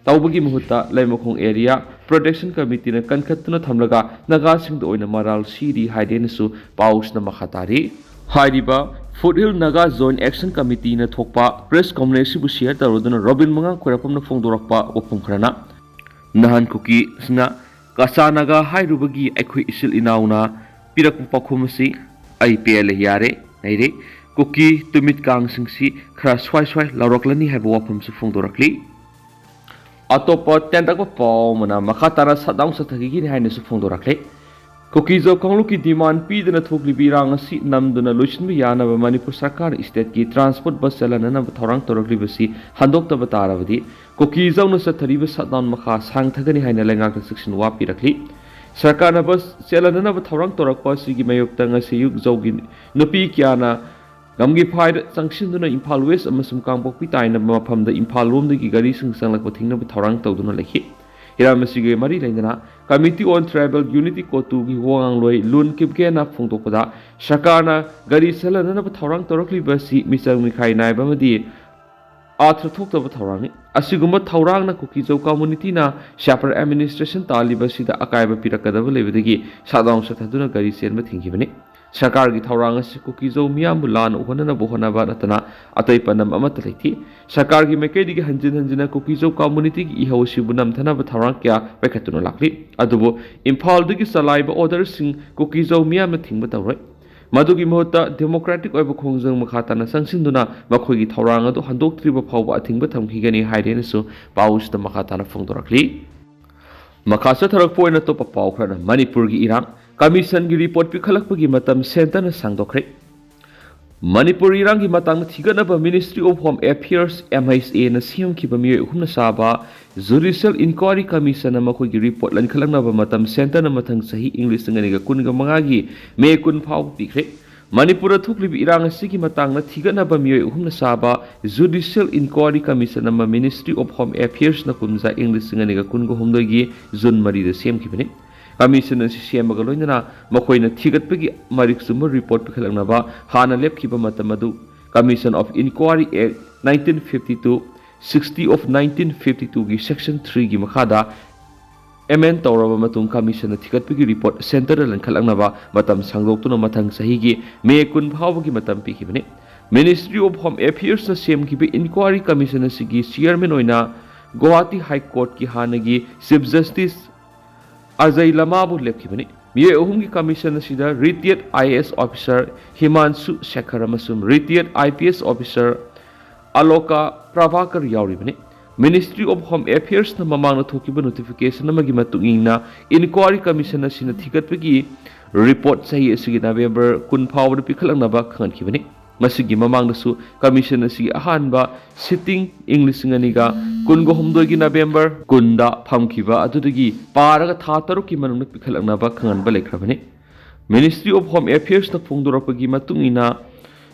ꯇꯧꯕꯒꯤ ꯃꯍꯨꯠꯇ ꯂꯩꯃꯈꯣꯡ ꯑꯦꯔꯤꯌꯥ ꯄ꯭ꯔꯣꯇꯦꯛꯁꯟ ꯀꯃꯤꯇꯤꯅ ꯀꯟꯈꯠꯇꯨꯅ ꯊꯝꯂꯒ ꯅꯥꯒꯥꯁꯤꯡꯗ ꯑꯣꯏꯅ ꯃꯔꯥꯜ ꯁꯤꯔꯤ ꯍꯥꯏꯔꯦꯅꯁꯨ ꯄꯥꯎꯁꯤꯅ ꯃꯈꯥ ꯇꯥꯔꯤ꯫ ꯍꯥꯏꯔꯤꯕ foot hill Naga joint action ꯀꯃꯤꯇꯤꯅ ꯊꯣꯛꯄ ꯄ꯭ꯔꯦꯁ ꯀꯣꯟꯐꯔꯦꯟꯁ ꯑꯁꯤꯕꯨ ꯁꯤꯌꯔ ꯇꯧꯔꯗꯨꯅ ꯔꯣꯕꯤꯟ ꯃꯉꯥꯡ ꯈ꯭ꯋꯥꯏꯔꯥꯛꯄꯝꯅ ꯐꯣꯡꯗꯣꯔꯛꯄ ꯋꯥꯐꯝ ꯈꯔꯅ, ꯅꯍꯥꯟ ꯀꯨꯀꯤꯁꯤꯡꯅ ꯀꯆꯥ ꯅꯥꯒꯥ ꯍꯥꯏꯔꯨꯕꯒꯤ ꯑꯩꯈꯣꯏ ꯏꯆꯤꯜ ꯏꯅꯥꯎꯅ ꯄꯤꯔꯛꯄ ꯄꯥꯎꯈꯨꯝ ꯑꯁꯤ ꯑꯩ ꯄꯦꯜꯂꯦ, ꯌꯥꯔꯦ, ꯂꯩꯔꯦ꯫ ꯀꯨꯀꯤ ꯇꯨꯃꯤꯠ ꯀꯥꯡꯁꯤꯡꯁꯤ ꯈꯔ ꯁ꯭ꯋꯥꯏ ꯁ꯭ꯋꯥꯏ ꯂꯥꯎꯔꯛꯂꯅꯤ ꯍꯥꯏꯕ ꯋꯥꯐꯝꯁꯨ ꯐꯣꯡꯗꯣꯔꯛꯂꯤ꯫ ꯑꯇꯣꯞꯄ ꯇꯦꯟꯇꯛꯄ ꯄꯥꯎ ꯑꯃꯅ ꯃꯈꯥ ꯇꯥꯅ ꯁꯠꯗꯥꯎꯟ ꯆꯠꯊꯈꯤꯒꯅꯤ ꯍꯥꯏꯅꯁꯨ ꯐꯣꯡꯗꯣꯔꯛꯂꯦ꯫ ꯀꯨꯀꯤꯖꯧ ꯀꯥꯡꯂꯨꯞꯀꯤ ꯗꯤꯃꯥꯟ ꯄꯤꯗꯨꯅ ꯊꯣꯛꯂꯤꯕ ꯏꯔꯥꯡ ꯑꯁꯤ ꯅꯝꯗꯨꯅ ꯂꯣꯏꯁꯤꯟꯕ ꯌꯥꯅꯕ ꯃꯅꯤꯄꯨꯔ ꯁꯔꯀꯥꯔꯅ ꯁ꯭ꯇꯦꯠꯀꯤ ꯇ꯭ꯔꯥꯟꯁꯄꯣꯔꯠ ꯕꯁ ꯆꯦꯜꯍꯟꯅꯅꯕ ꯊꯧꯔꯥꯡ ꯇꯧꯔꯛꯂꯤꯕꯁꯤ ꯍꯟꯗꯣꯛꯇꯕ ꯇꯥꯔꯕꯗꯤ ꯀꯨꯀꯤꯖꯧꯅ ꯆꯠꯊꯔꯤꯕ ꯁꯠꯗꯥꯎꯟ ꯃꯈꯥ ꯁꯥꯡꯊꯒꯅꯤ ꯍꯥꯏꯅ ꯂꯩꯉꯥꯛꯇ ꯆꯦꯛꯁꯤꯟ ꯋꯥ ꯄꯤꯔꯛꯂꯤ꯫ ꯁꯔꯀꯥꯔꯅ ꯕꯁ ꯆꯦꯜꯍꯟꯅꯅꯕ ꯊꯧꯔꯥꯡ ꯇꯧꯔꯛꯄ ꯑꯁꯤꯒꯤ ꯃꯥꯌꯣꯛꯇ ꯉꯁꯤ ꯑꯌꯨꯛ ꯖꯧꯒꯤ ꯅꯨꯄꯤ ꯀꯌꯥꯅ ꯒꯝꯒꯤꯐꯥꯏꯗ ꯆꯪꯁꯤꯟꯗꯨꯅ ꯏꯝꯐꯥꯜ ꯋꯦꯁ ꯑꯃꯁꯨꯡ ꯀꯥꯡꯄꯣꯛꯄꯤ ꯇꯥꯏꯅꯕ ꯃꯐꯝꯗ ꯏꯝꯐꯥꯜ ꯂꯣꯝꯗꯒꯤ ꯒꯥꯔꯤꯁꯤꯡ ꯆꯪꯂꯛꯄ ꯊꯤꯡꯅꯕ ꯊꯧꯔꯥꯡ ꯇꯧꯗꯨꯅ ꯂꯩꯈꯤ꯫ ꯍꯤꯔꯝ ꯑꯁꯤꯒꯤ ꯃꯔꯤ ꯂꯩꯅꯅ Committee on Tribal Unity, ꯀꯣꯇꯨꯒꯤ ꯋꯥ ꯉꯥꯡꯂꯣꯏ ꯂꯨꯟ ꯀꯤꯞꯒꯦꯅ ꯐꯣꯡꯗꯣꯛꯄꯗ, ꯁꯔꯀꯥꯔꯅ ꯒꯥꯔꯤ ꯆꯦꯜꯍꯟꯅꯅꯕ ꯊꯧꯔꯥꯡ ꯇꯧꯔꯛꯂꯤꯕ ꯑꯁꯤ ꯃꯤꯆꯪ ꯃꯤꯈꯥꯏ ꯅꯥꯏꯕ ꯑꯃꯗꯤ ꯑꯥꯔꯊ ꯊꯣꯛꯇꯕ ꯊꯧꯔꯥꯡꯅꯤ꯫ ꯑꯁꯤꯒꯨꯝꯕ ꯊꯧꯔꯥꯡꯅ ꯀꯨꯀꯤꯖꯧ ꯀꯝꯃꯨꯅꯤꯇꯤꯅ ꯁꯦꯄꯔꯦꯠ ꯑꯦꯗꯃꯤꯅꯤꯁꯇ꯭ꯔꯦꯁꯟ ꯇꯥꯜꯂꯤꯕ ꯑꯁꯤꯗ ꯑꯀꯥꯏꯕ ꯄꯤꯔꯛꯀꯗꯕ ꯂꯩꯕꯗꯒꯤ ꯁꯠꯗꯥꯎꯟ ꯆꯠꯊꯗꯨꯅ ꯒꯥꯔꯤ ꯆꯦꯟꯕ ꯊꯤꯡꯈꯤꯕꯅꯤ꯫ ꯁꯔꯀꯥꯔꯒꯤ ꯊꯧꯔꯥꯡ ꯑꯁꯤ ꯀꯨꯀꯤꯖꯧ ꯃꯤꯌꯥꯝꯕꯨ ꯂꯥꯟꯅ ꯎꯍꯟꯅꯅꯕ ꯍꯣꯠꯅꯕ ꯅꯠꯇꯅ ꯑꯇꯩ ꯄꯥꯟꯗꯝ ꯑꯃꯠꯇ ꯂꯩꯇꯦ꯫ ꯁꯔꯀꯥꯔꯒꯤ ꯃꯥꯏꯀꯩꯗꯒꯤ ꯍꯟꯖꯤꯟ ꯍꯟꯖꯤꯟꯅ ꯀꯨꯀꯤꯖꯧ ꯀꯝꯃꯨꯅꯤꯇꯤꯒꯤ ꯏꯍꯧ ꯑꯁꯤꯕꯨ ꯅꯝꯊꯅꯕ ꯊꯧꯔꯥꯡ ꯀꯌꯥ ꯄꯥꯏꯈꯠꯇꯨꯅ ꯂꯥꯛꯂꯤ꯫ ꯑꯗꯨꯕꯨ ꯏꯝꯐꯥꯜꯗꯒꯤ ꯆꯂꯥꯏꯕ ꯑꯣꯔꯗꯔꯁꯤꯡ ꯀꯨꯀꯤꯖꯧ ꯃꯤꯌꯥꯝꯅ ꯊꯤꯡꯕ ꯇꯧꯔꯣꯏ꯫ ꯃꯗꯨꯒꯤ ꯃꯍꯨꯠꯇ ꯗꯦꯃꯣꯀ꯭ꯔꯦꯇꯤꯛ ꯑꯣꯏꯕ ꯈꯣꯡꯖꯪ ꯃꯈꯥ ꯇꯥꯅ ꯆꯪꯁꯤꯟꯗꯨꯅ ꯃꯈꯣꯏꯒꯤ ꯊꯧꯔꯥꯡ ꯑꯗꯨ ꯍꯟꯗꯣꯛꯇ꯭ꯔꯤꯕ ꯐꯥꯎꯕ ꯑꯊꯤꯡꯕ ꯊꯝꯈꯤꯒꯅꯤ ꯍꯥꯏꯔꯦꯅꯁꯨ ꯄꯥꯎꯁꯤꯗ ꯃꯈꯥ ꯇꯥꯅ ꯐꯣꯡꯗꯣꯔꯛꯂꯤ꯫ ꯃꯈꯥ ꯆꯠꯊꯔꯛꯄ ꯑꯣꯏꯅ ꯑꯇꯣꯞꯄ ꯄꯥꯎ ꯈꯔꯅ ꯃꯅꯤꯄꯨꯔꯒꯤ ꯏꯔꯥꯡ, ꯀꯃꯤꯁꯟꯒꯤ ꯔꯤꯄꯣꯔꯠ ꯄꯤꯈꯠꯂꯛꯄꯒꯤ ꯃꯇꯝ ꯁꯦꯟꯇꯔꯅ ꯁꯥꯡꯗꯣꯛꯈ꯭ꯔꯦ꯫ ꯃꯅꯤꯄꯨꯔ ꯏꯔꯥꯡꯒꯤ ꯃꯇꯥꯡꯗ ꯊꯤꯒꯠꯅꯕ Ministry of Home Affairs, M H A ꯅ ꯁꯦꯝꯈꯤꯕ ꯃꯤꯑꯣꯏ ꯑꯍꯨꯝꯅ ꯁꯥꯕ Judicial Inquiry Commission ꯅ ꯃꯈꯣꯏꯒꯤ ꯔꯤꯄꯣꯔꯠ ꯂꯟꯈꯠꯂꯛꯅꯕ ꯃꯇꯝ ꯁꯦꯟꯇꯔꯅ ꯃꯊꯪ ꯆꯍꯤ ꯏꯪ ꯂꯤꯁꯤꯡ ꯑꯅꯤꯒ ꯀꯨꯟꯒ ꯃꯉꯥꯒꯤ ꯃꯦ ꯀꯨꯟ ꯐꯥꯎꯕ ꯄꯤꯈ꯭ꯔꯦ꯫ ꯃꯅꯤꯄꯨꯔꯗ ꯊꯣꯛꯂꯤꯕ ꯏꯔꯥꯡ ꯑꯁꯤꯒꯤ ꯃꯇꯥꯡꯗ ꯊꯤꯒꯠꯅꯕ ꯃꯤꯑꯣꯏ ꯑꯍꯨꯝꯅ ꯁꯥꯕ Judicial Inquiry Commission ꯑꯃ Ministry of Home Affairs ꯅ ꯀꯨꯝꯖꯥ ꯏꯪ ꯂꯤꯁꯤꯡ ꯑꯅꯤꯒ ꯀꯨꯟꯒ ꯍꯨꯝꯗꯣꯏꯒꯤ ꯖꯨꯟ ꯃꯔꯤꯗ ꯁꯦꯝꯈꯤꯕꯅꯤ꯫ ꯀꯃꯤꯁꯟ ꯑꯁꯤ ꯁꯦꯝꯕꯒ ꯂꯣꯏꯅꯅ ꯃꯈꯣꯏꯅ ꯊꯤꯒꯠꯄꯒꯤ ꯃꯔꯤꯛ ꯆꯨꯝꯕ ꯔꯤꯄꯣꯔꯠ ꯄꯤꯈꯠꯂꯛꯅꯕ ꯍꯥꯟꯅ ꯂꯦꯞꯈꯤꯕ ꯃꯇꯝ ꯑꯗꯨ Commission of Inquiry Act nineteen fifty two, sixty of nineteen fifty-two ꯒꯤ section three ꯒꯤ ꯃꯈꯥꯗ amend ꯇꯧꯔꯕ ꯃꯇꯨꯡ commissionꯅ ꯊꯤꯒꯠꯄꯒꯤ report centreꯗ ꯂꯟꯈꯠꯂꯛꯅꯕ ꯃꯇꯝ ꯁꯥꯡꯗꯣꯛꯇꯨꯅ ꯃꯊꯪ ꯆꯍꯤꯒꯤ ꯃꯦ ꯀꯨꯟ ꯐꯥꯎꯕꯒꯤ ꯃꯇꯝ ꯄꯤꯈꯤꯕꯅꯤ꯫ Ministry of Home Affairsꯅ ꯁꯦꯝꯈꯤꯕ inquiry commission ꯑꯁꯤꯒꯤ chairman ꯑꯣꯏꯅ ꯒꯨꯋꯥꯍꯥꯇꯤ High Courtꯀꯤ ꯍꯥꯟꯅꯒꯤ Chief Justice ꯑꯖꯌ ꯂꯃꯥꯕꯨ ꯂꯦꯞꯈꯤꯕꯅꯤ꯫ ꯃꯤꯑꯣꯏ ꯑꯍꯨꯝꯒꯤ commission ꯑꯁꯤꯗ retired I A S officer ꯍꯤꯃꯥꯟꯁꯨ Sekhar ꯑꯃꯁꯨꯡ retired I P S officer ꯑꯂꯣꯀꯥ Prabhakar ꯌꯥꯎꯔꯤꯕꯅꯤ꯫ Ministry of Home Affairsꯅ ꯃꯃꯥꯡꯗ ꯊꯣꯛꯈꯤꯕ notification ꯑꯃꯒꯤ ꯃꯇꯨꯡ ꯏꯟꯅ inquiry commission ꯑꯁꯤꯅ ꯊꯤꯒꯠꯄꯒꯤ report ꯆꯍꯤ ꯑꯁꯤꯒꯤ November ꯀꯨꯟ ꯐꯥꯎꯕꯗ ꯄꯤꯈꯠꯂꯛꯅꯕ ꯈꯪꯍꯟꯈꯤꯕꯅꯤ꯫ ꯃꯁꯤꯒꯤ ꯃꯃꯥꯡꯗꯁꯨ commission ꯑꯁꯤꯒꯤ ꯑꯍꯥꯟꯕ sitting ꯏꯪ ꯂꯤꯁꯤꯡ ꯑꯅꯤꯒ ꯀꯨꯟꯒ ꯍꯨꯝꯗꯣꯏꯒꯤ November ꯀꯨꯟꯗ ꯐꯝꯈꯤꯕ ꯑꯗꯨꯗꯒꯤ ꯄꯥꯔꯒ ꯊꯥ ꯇꯔꯨꯛꯀꯤ ꯃꯅꯨꯡꯗ ꯄꯤꯈꯠꯂꯛꯅꯕ ꯈꯪꯍꯟꯕ ꯂꯩꯈ꯭ꯔꯕꯅꯤ꯫ Ministry of Home Affairsꯅ ꯐꯣꯡꯗꯣꯔꯛꯄꯒꯤ ꯃꯇꯨꯡ ꯏꯟꯅ,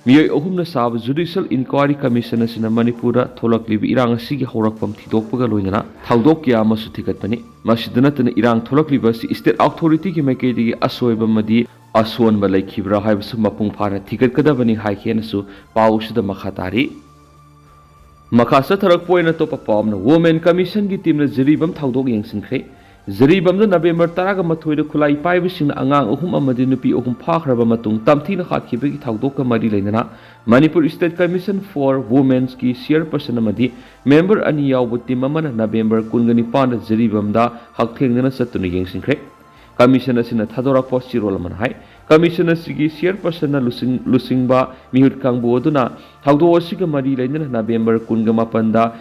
ꯃꯤꯑꯣꯏ ꯑꯍꯨꯝꯅ ꯁꯥꯕ Judicial Inquiry Commission ꯑꯁꯤꯅ ꯃꯅꯤꯄꯨꯔꯗ ꯊꯣꯛꯂꯛꯂꯤꯕ ꯏꯔꯥꯡ ꯑꯁꯤꯒꯤ ꯍꯧꯔꯛꯐꯝ ꯊꯤꯗꯣꯛꯄꯒ ꯂꯣꯏꯅꯅ ꯊꯧꯗꯣꯛ ꯀꯌꯥ ꯑꯃꯁꯨ ꯊꯤꯒꯠꯄꯅꯤ꯫ ꯃꯁꯤꯗ ꯅꯠꯇꯅ ꯏꯔꯥꯡ ꯊꯣꯛꯂꯛꯂꯤꯕ ꯑꯁꯤ state authorityꯒꯤ ꯃꯥꯏꯀꯩꯗꯒꯤ ꯑꯁꯣꯏꯕ ꯑꯃꯗꯤ ꯑꯁꯣꯟꯕ ꯂꯩꯈꯤꯕ꯭ꯔꯥ ꯍꯥꯏꯕꯁꯨ ꯃꯄꯨꯡ ꯐꯥꯅ ꯊꯤꯒꯠꯀꯗꯕꯅꯤ ꯍꯥꯏꯈꯤ ꯍꯥꯏꯅꯁꯨ ꯄꯥꯎ ꯑꯁꯤꯗ ꯃꯈꯥ ꯇꯥꯔꯤ꯫ ꯃꯈꯥ ꯆꯠꯊꯔꯛꯄ ꯑꯣꯏꯅ ꯑꯇꯣꯞꯄ ꯄꯥꯎ ꯑꯃꯅ, Women Commissionꯒꯤ teamꯅ ꯖꯤꯔꯤꯕꯥꯝ ꯊꯧꯗꯣꯛ ꯌꯦꯡꯁꯤꯟꯈ꯭ꯔꯦ꯫ ꯖꯤꯔꯤꯕꯥꯝꯗ November ꯇꯔꯥꯒ ꯃꯥꯊꯣꯏꯗ ꯈꯨꯠꯂꯥꯏ ꯄꯥꯏꯕꯁꯤꯡꯅ ꯑꯉꯥꯡ ꯑꯍꯨꯝ ꯑꯃꯗꯤ ꯅꯨꯄꯤ ꯑꯍꯨꯝ ꯐꯥꯈ꯭ꯔꯕ ꯃꯇꯨꯡ ꯇꯝꯊꯤꯅ ꯍꯥꯠꯈꯤꯕꯒꯤ ꯊꯧꯗꯣꯛꯀ ꯃꯔꯤ ꯂꯩꯅꯅ Manipur State Commission for Womenꯒꯤ chairperson ꯑꯃꯗꯤ member ꯑꯅꯤ ꯌꯥꯎꯕ team ꯑꯃꯅ November ꯀꯨꯟꯒ ꯅꯤꯄꯥꯟꯗ ꯖꯤꯔꯤꯕꯥꯝꯗ ꯍꯛꯊꯦꯡꯅꯅ ꯆꯠꯇꯨꯅ ꯌꯦꯡꯁꯤꯟꯈ꯭ꯔꯦ꯫ Commission ꯑꯁꯤꯅ ꯊꯥꯗꯣꯔꯛꯄ ꯆꯦꯔꯣꯜ ꯑꯃꯅ ꯍꯥꯏ, Commission ꯑꯁꯤꯒꯤ chairpersonꯅ ꯂꯨꯆꯤꯡ-, ꯂꯨꯆꯤꯡꯕ ꯃꯤꯍꯨꯠ ꯀꯥꯡꯕꯨ ꯑꯗꯨꯅ ꯊꯧꯗꯣꯛ ꯑꯁꯤꯒ ꯃꯔꯤ ꯂꯩꯅꯅ November ꯀꯨꯟꯒ ꯃꯥꯄꯟꯗ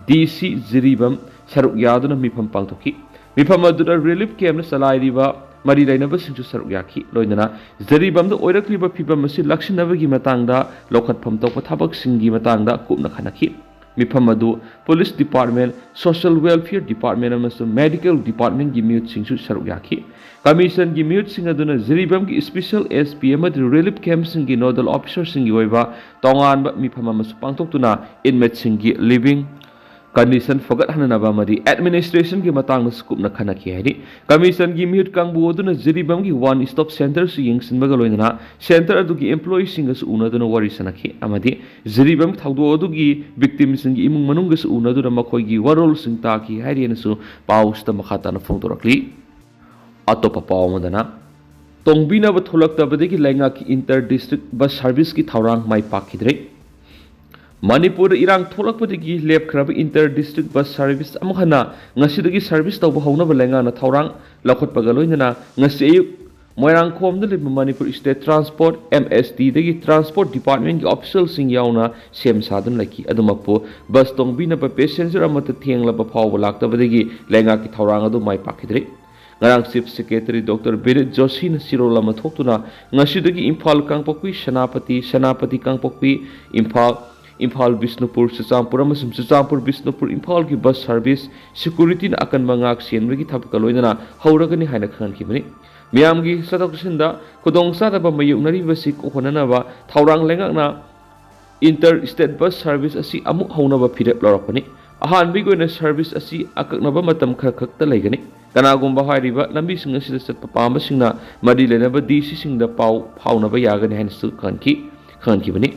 DC ꯖꯤꯔꯤꯕꯥꯝ ꯁꯔꯨꯛ ꯌꯥꯗꯨꯅ ꯃꯤꯐꯝ ꯄꯥꯡꯊꯣꯛꯈꯤ꯫ ꯃꯤꯐꯝ ꯑꯗꯨꯗ relief campꯅ ꯆꯂꯥꯏꯔꯤꯕ ꯃꯔꯤ ꯂꯩꯅꯕꯁꯤꯡꯁꯨ ꯁꯔꯨꯛ ꯌꯥꯈꯤ꯫ ꯂꯣꯏꯅꯅ ꯖꯤꯔꯤꯕꯥꯝꯗ ꯑꯣꯏꯔꯛꯂꯤꯕ ꯐꯤꯚꯝ ꯑꯁꯤ ꯂꯥꯛꯁꯤꯟꯅꯕꯒꯤ ꯃꯇꯥꯡꯗ ꯂꯧꯈꯠꯐꯝ ꯊꯣꯛꯄ ꯊꯕꯛꯁꯤꯡꯒꯤ ꯃꯇꯥꯡꯗ ꯀꯨꯞꯅ ꯈꯟꯅꯈꯤ꯫ ꯃꯤꯐꯝ ꯑꯗꯨ Police Department, Social Welfare Department ꯑꯃꯁꯨꯡ Medical Departmentꯀꯤ ꯃꯤꯍꯨꯠꯁꯤꯡꯁꯨ ꯁꯔꯨꯛ ꯌꯥꯈꯤ꯫ Commissionꯒꯤ ꯃꯤꯍꯨꯠꯁꯤꯡ ꯑꯗꯨꯅ ꯖꯤꯔꯤꯕꯥꯝꯒꯤ special SP ꯑꯃꯗꯤ relief campꯁꯤꯡꯒꯤ nodal officerꯁꯤꯡꯒꯤ ꯑꯣꯏꯕ ꯇꯣꯉꯥꯟꯕ ꯃꯤꯐꯝ ꯑꯃꯁꯨ ꯄꯥꯡꯊꯣꯛꯇꯨꯅ inmateꯁꯤꯡꯒꯤ living ꯀꯟꯗꯤꯁꯟ ꯐꯒꯠꯍꯟꯅꯅꯕ ꯑꯃꯗꯤ ꯑꯦꯗꯃꯤꯅꯤꯁꯇ꯭ꯔꯦꯁꯟꯒꯤ ꯃꯇꯥꯡꯗꯁꯨ ꯀꯨꯞꯅ ꯈꯟꯅꯈꯤ ꯍꯥꯏꯔꯤ꯫ ꯀꯃꯤꯁꯟꯒꯤ ꯃꯤꯍꯨꯠ ꯀꯥꯡꯕꯨ ꯑꯗꯨꯅ ꯖꯤꯔꯤꯕꯥꯝꯒꯤ ꯋꯥꯟ ꯁ꯭ꯇꯣꯞ ꯁꯦꯟꯇꯔꯁꯨ ꯌꯦꯡꯁꯤꯟꯕꯒ ꯂꯣꯏꯅꯅ ꯁꯦꯟꯇꯔ ꯑꯗꯨꯒꯤ ꯏꯝꯄ꯭ꯂꯣꯌꯤꯁꯤꯡꯒꯁꯨ ꯎꯅꯗꯨꯅ ꯋꯥꯔꯤ ꯁꯥꯟꯅꯈꯤ ꯑꯃꯗꯤ ꯖꯤꯔꯤꯕꯥꯝ ꯊꯧꯗꯣꯛ ꯑꯗꯨꯒꯤ ꯚꯤꯛꯇꯤꯝꯁꯤꯡꯒꯤ ꯏꯃꯨꯡ ꯃꯅꯨꯡꯒꯁꯨ ꯎꯅꯗꯨꯅ ꯃꯈꯣꯏꯒꯤ ꯋꯥꯔꯣꯜꯁꯤꯡ ꯇꯥꯈꯤ ꯍꯥꯏꯔꯤꯅꯁꯨ ꯄꯥꯎꯁꯤꯗ ꯃꯈꯥ ꯇꯥꯅ ꯐꯣꯡꯗꯣꯔꯛꯂꯤ꯫ ꯑꯇꯣꯞꯄ ꯄꯥꯎ ꯑꯃꯗꯅ, ꯇꯣꯡꯕꯤꯅꯕ ꯊꯣꯛꯂꯛꯇꯕꯗꯒꯤ ꯂꯩꯉꯥꯛꯀꯤ ꯏꯟꯇꯔ ꯗꯤꯁꯇ꯭ꯔꯤꯛ ꯕꯁ ꯁꯥꯔꯚꯤꯁꯀꯤ ꯊꯧꯔꯥꯡ ꯃꯥꯏ ꯄꯥꯛꯈꯤꯗ꯭ꯔꯦ꯫ ꯃꯅꯤꯄꯨꯔꯗ ꯏꯔꯥꯡ ꯊꯣꯛꯂꯛꯄꯗꯒꯤ ꯂꯦꯞꯈ꯭ꯔꯕ ꯏꯟꯇꯔ ꯗꯤꯁꯇ꯭ꯔꯤꯛ ꯕꯁ ꯁꯥꯔꯚꯤꯁ ꯑꯃꯨꯛ ꯍꯟꯅ ꯉꯁꯤꯗꯒꯤ ꯁꯥꯔꯚꯤꯁ ꯇꯧꯕ ꯍꯧꯅꯕ ꯂꯩꯉꯥꯛꯅ ꯊꯧꯔꯥꯡ ꯂꯧꯈꯠꯄꯒ ꯂꯣꯏꯅꯅ ꯉꯁꯤ ꯑꯌꯨꯛ ꯃꯣꯏꯔꯥꯡꯈꯣꯝꯗ ꯂꯩꯕ ꯃꯅꯤꯄꯨꯔ ꯁ꯭ꯇꯦꯠ ꯇ꯭ꯔꯥꯟꯁꯄꯣꯔꯠ, ꯑꯦꯝ ꯑꯦꯁ ꯇꯤꯗꯒꯤ ꯇ꯭ꯔꯥꯟꯁꯄꯣꯔꯠ ꯗꯤꯄꯥꯔꯠꯃꯦꯟꯒꯤ ꯑꯣꯐꯤꯁꯤꯌꯦꯜꯁꯤꯡ ꯌꯥꯎꯅ ꯁꯦꯝ ꯁꯥꯗꯨꯅ ꯂꯩꯈꯤ꯫ ꯑꯗꯨꯃꯛꯄꯨ ꯕꯁ ꯇꯣꯡꯕꯤꯅꯕ ꯄꯦꯁꯦꯟꯖꯔ ꯑꯃꯠꯇ ꯊꯦꯡꯂꯕ ꯐꯥꯎꯕ ꯂꯥꯛꯇꯕꯗꯒꯤ ꯂꯩꯉꯥꯛꯀꯤ ꯊꯧꯔꯥꯡ ꯑꯗꯨ ꯃꯥꯏ ꯄꯥꯛꯈꯤꯗ꯭ꯔꯤ꯫ ꯉꯔꯥꯡ ꯆꯤꯐ ꯁꯦꯀ꯭ꯔꯦꯇꯔꯤ ꯗꯣꯛꯇꯔ ꯕꯤꯔꯤꯠ ꯖꯣꯁꯤꯅ ꯆꯦꯔꯣꯜ ꯑꯃ ꯊꯣꯛꯇꯨꯅ ꯉꯁꯤꯗꯒꯤ ꯏꯝꯐꯥꯜ ꯀꯥꯡꯄꯣꯛꯄꯤ, ꯁꯦꯅꯥꯄꯇꯤ, ꯁꯦꯅꯥꯄꯇꯤ ꯀꯥꯡꯄꯣꯛꯄꯤ, ꯏꯝꯐꯥꯜ, ꯏꯝꯐꯥꯜ ꯕꯤꯁꯅꯨꯄꯨꯔ, ꯆꯨꯔꯆꯥꯟꯄꯨꯔ ꯑꯃꯁꯨꯡ ꯆꯨꯔꯆꯥꯟꯄꯨꯔ ꯕꯤꯁꯅꯨꯄꯨꯔ ꯏꯝꯐꯥꯜꯒꯤ ꯕꯁ ꯁꯥꯔꯚꯤꯁ ꯁꯦꯀ꯭ꯌꯨꯔꯤꯇꯤꯅ ꯑꯀꯟꯕ ꯉꯥꯛ ꯁꯦꯟꯕꯒꯤ ꯊꯕꯛꯀ ꯂꯣꯏꯅꯅ ꯍꯧꯔꯒꯅꯤ ꯍꯥꯏꯅ ꯈꯪꯍꯟꯈꯤꯕꯅꯤ꯫ ꯃꯤꯌꯥꯝꯒꯤ ꯆꯠꯊꯣꯛ ꯆꯠꯁꯤꯟꯗ ꯈꯨꯗꯣꯡꯆꯥꯗꯕ ꯃꯥꯌꯣꯛꯅꯔꯤꯕꯁꯤ ꯀꯣꯛꯍꯟꯅꯅꯕ ꯊꯧꯔꯥꯡ ꯂꯩꯉꯥꯛꯅ ꯏꯟꯇꯔ ꯁ꯭ꯇꯦꯠ ꯕꯁ ꯁꯥꯔꯚꯤꯁ ꯑꯁꯤ ꯑꯃꯨꯛ ꯍꯧꯅꯕ ꯐꯤꯔꯦꯞ ꯂꯧꯔꯛꯄꯅꯤ꯫ ꯑꯍꯥꯟꯕꯒꯤ ꯑꯣꯏꯅ ꯁꯥꯔꯚꯤꯁ ꯑꯁꯤ ꯑꯀꯛꯅꯕ ꯃꯇꯝ ꯈꯔ ꯈꯛꯇ ꯂꯩꯒꯅꯤ꯫ ꯀꯅꯥꯒꯨꯝꯕ ꯍꯥꯏꯔꯤꯕ ꯂꯝꯕꯤꯁꯤꯡ ꯑꯁꯤꯗ ꯆꯠꯄ ꯄꯥꯝꯕꯁꯤꯡꯅ ꯃꯔꯤ ꯂꯩꯅꯕ ꯗꯤ ꯁꯤꯁꯤꯡꯗ ꯄꯥꯎ ꯐꯥꯎꯅꯕ ꯌꯥꯒꯅꯤ ꯍꯥꯏꯅꯁꯨ ꯈꯪꯍꯟꯈꯤ, ꯈꯪꯍꯟꯈꯤꯕꯅꯤ꯫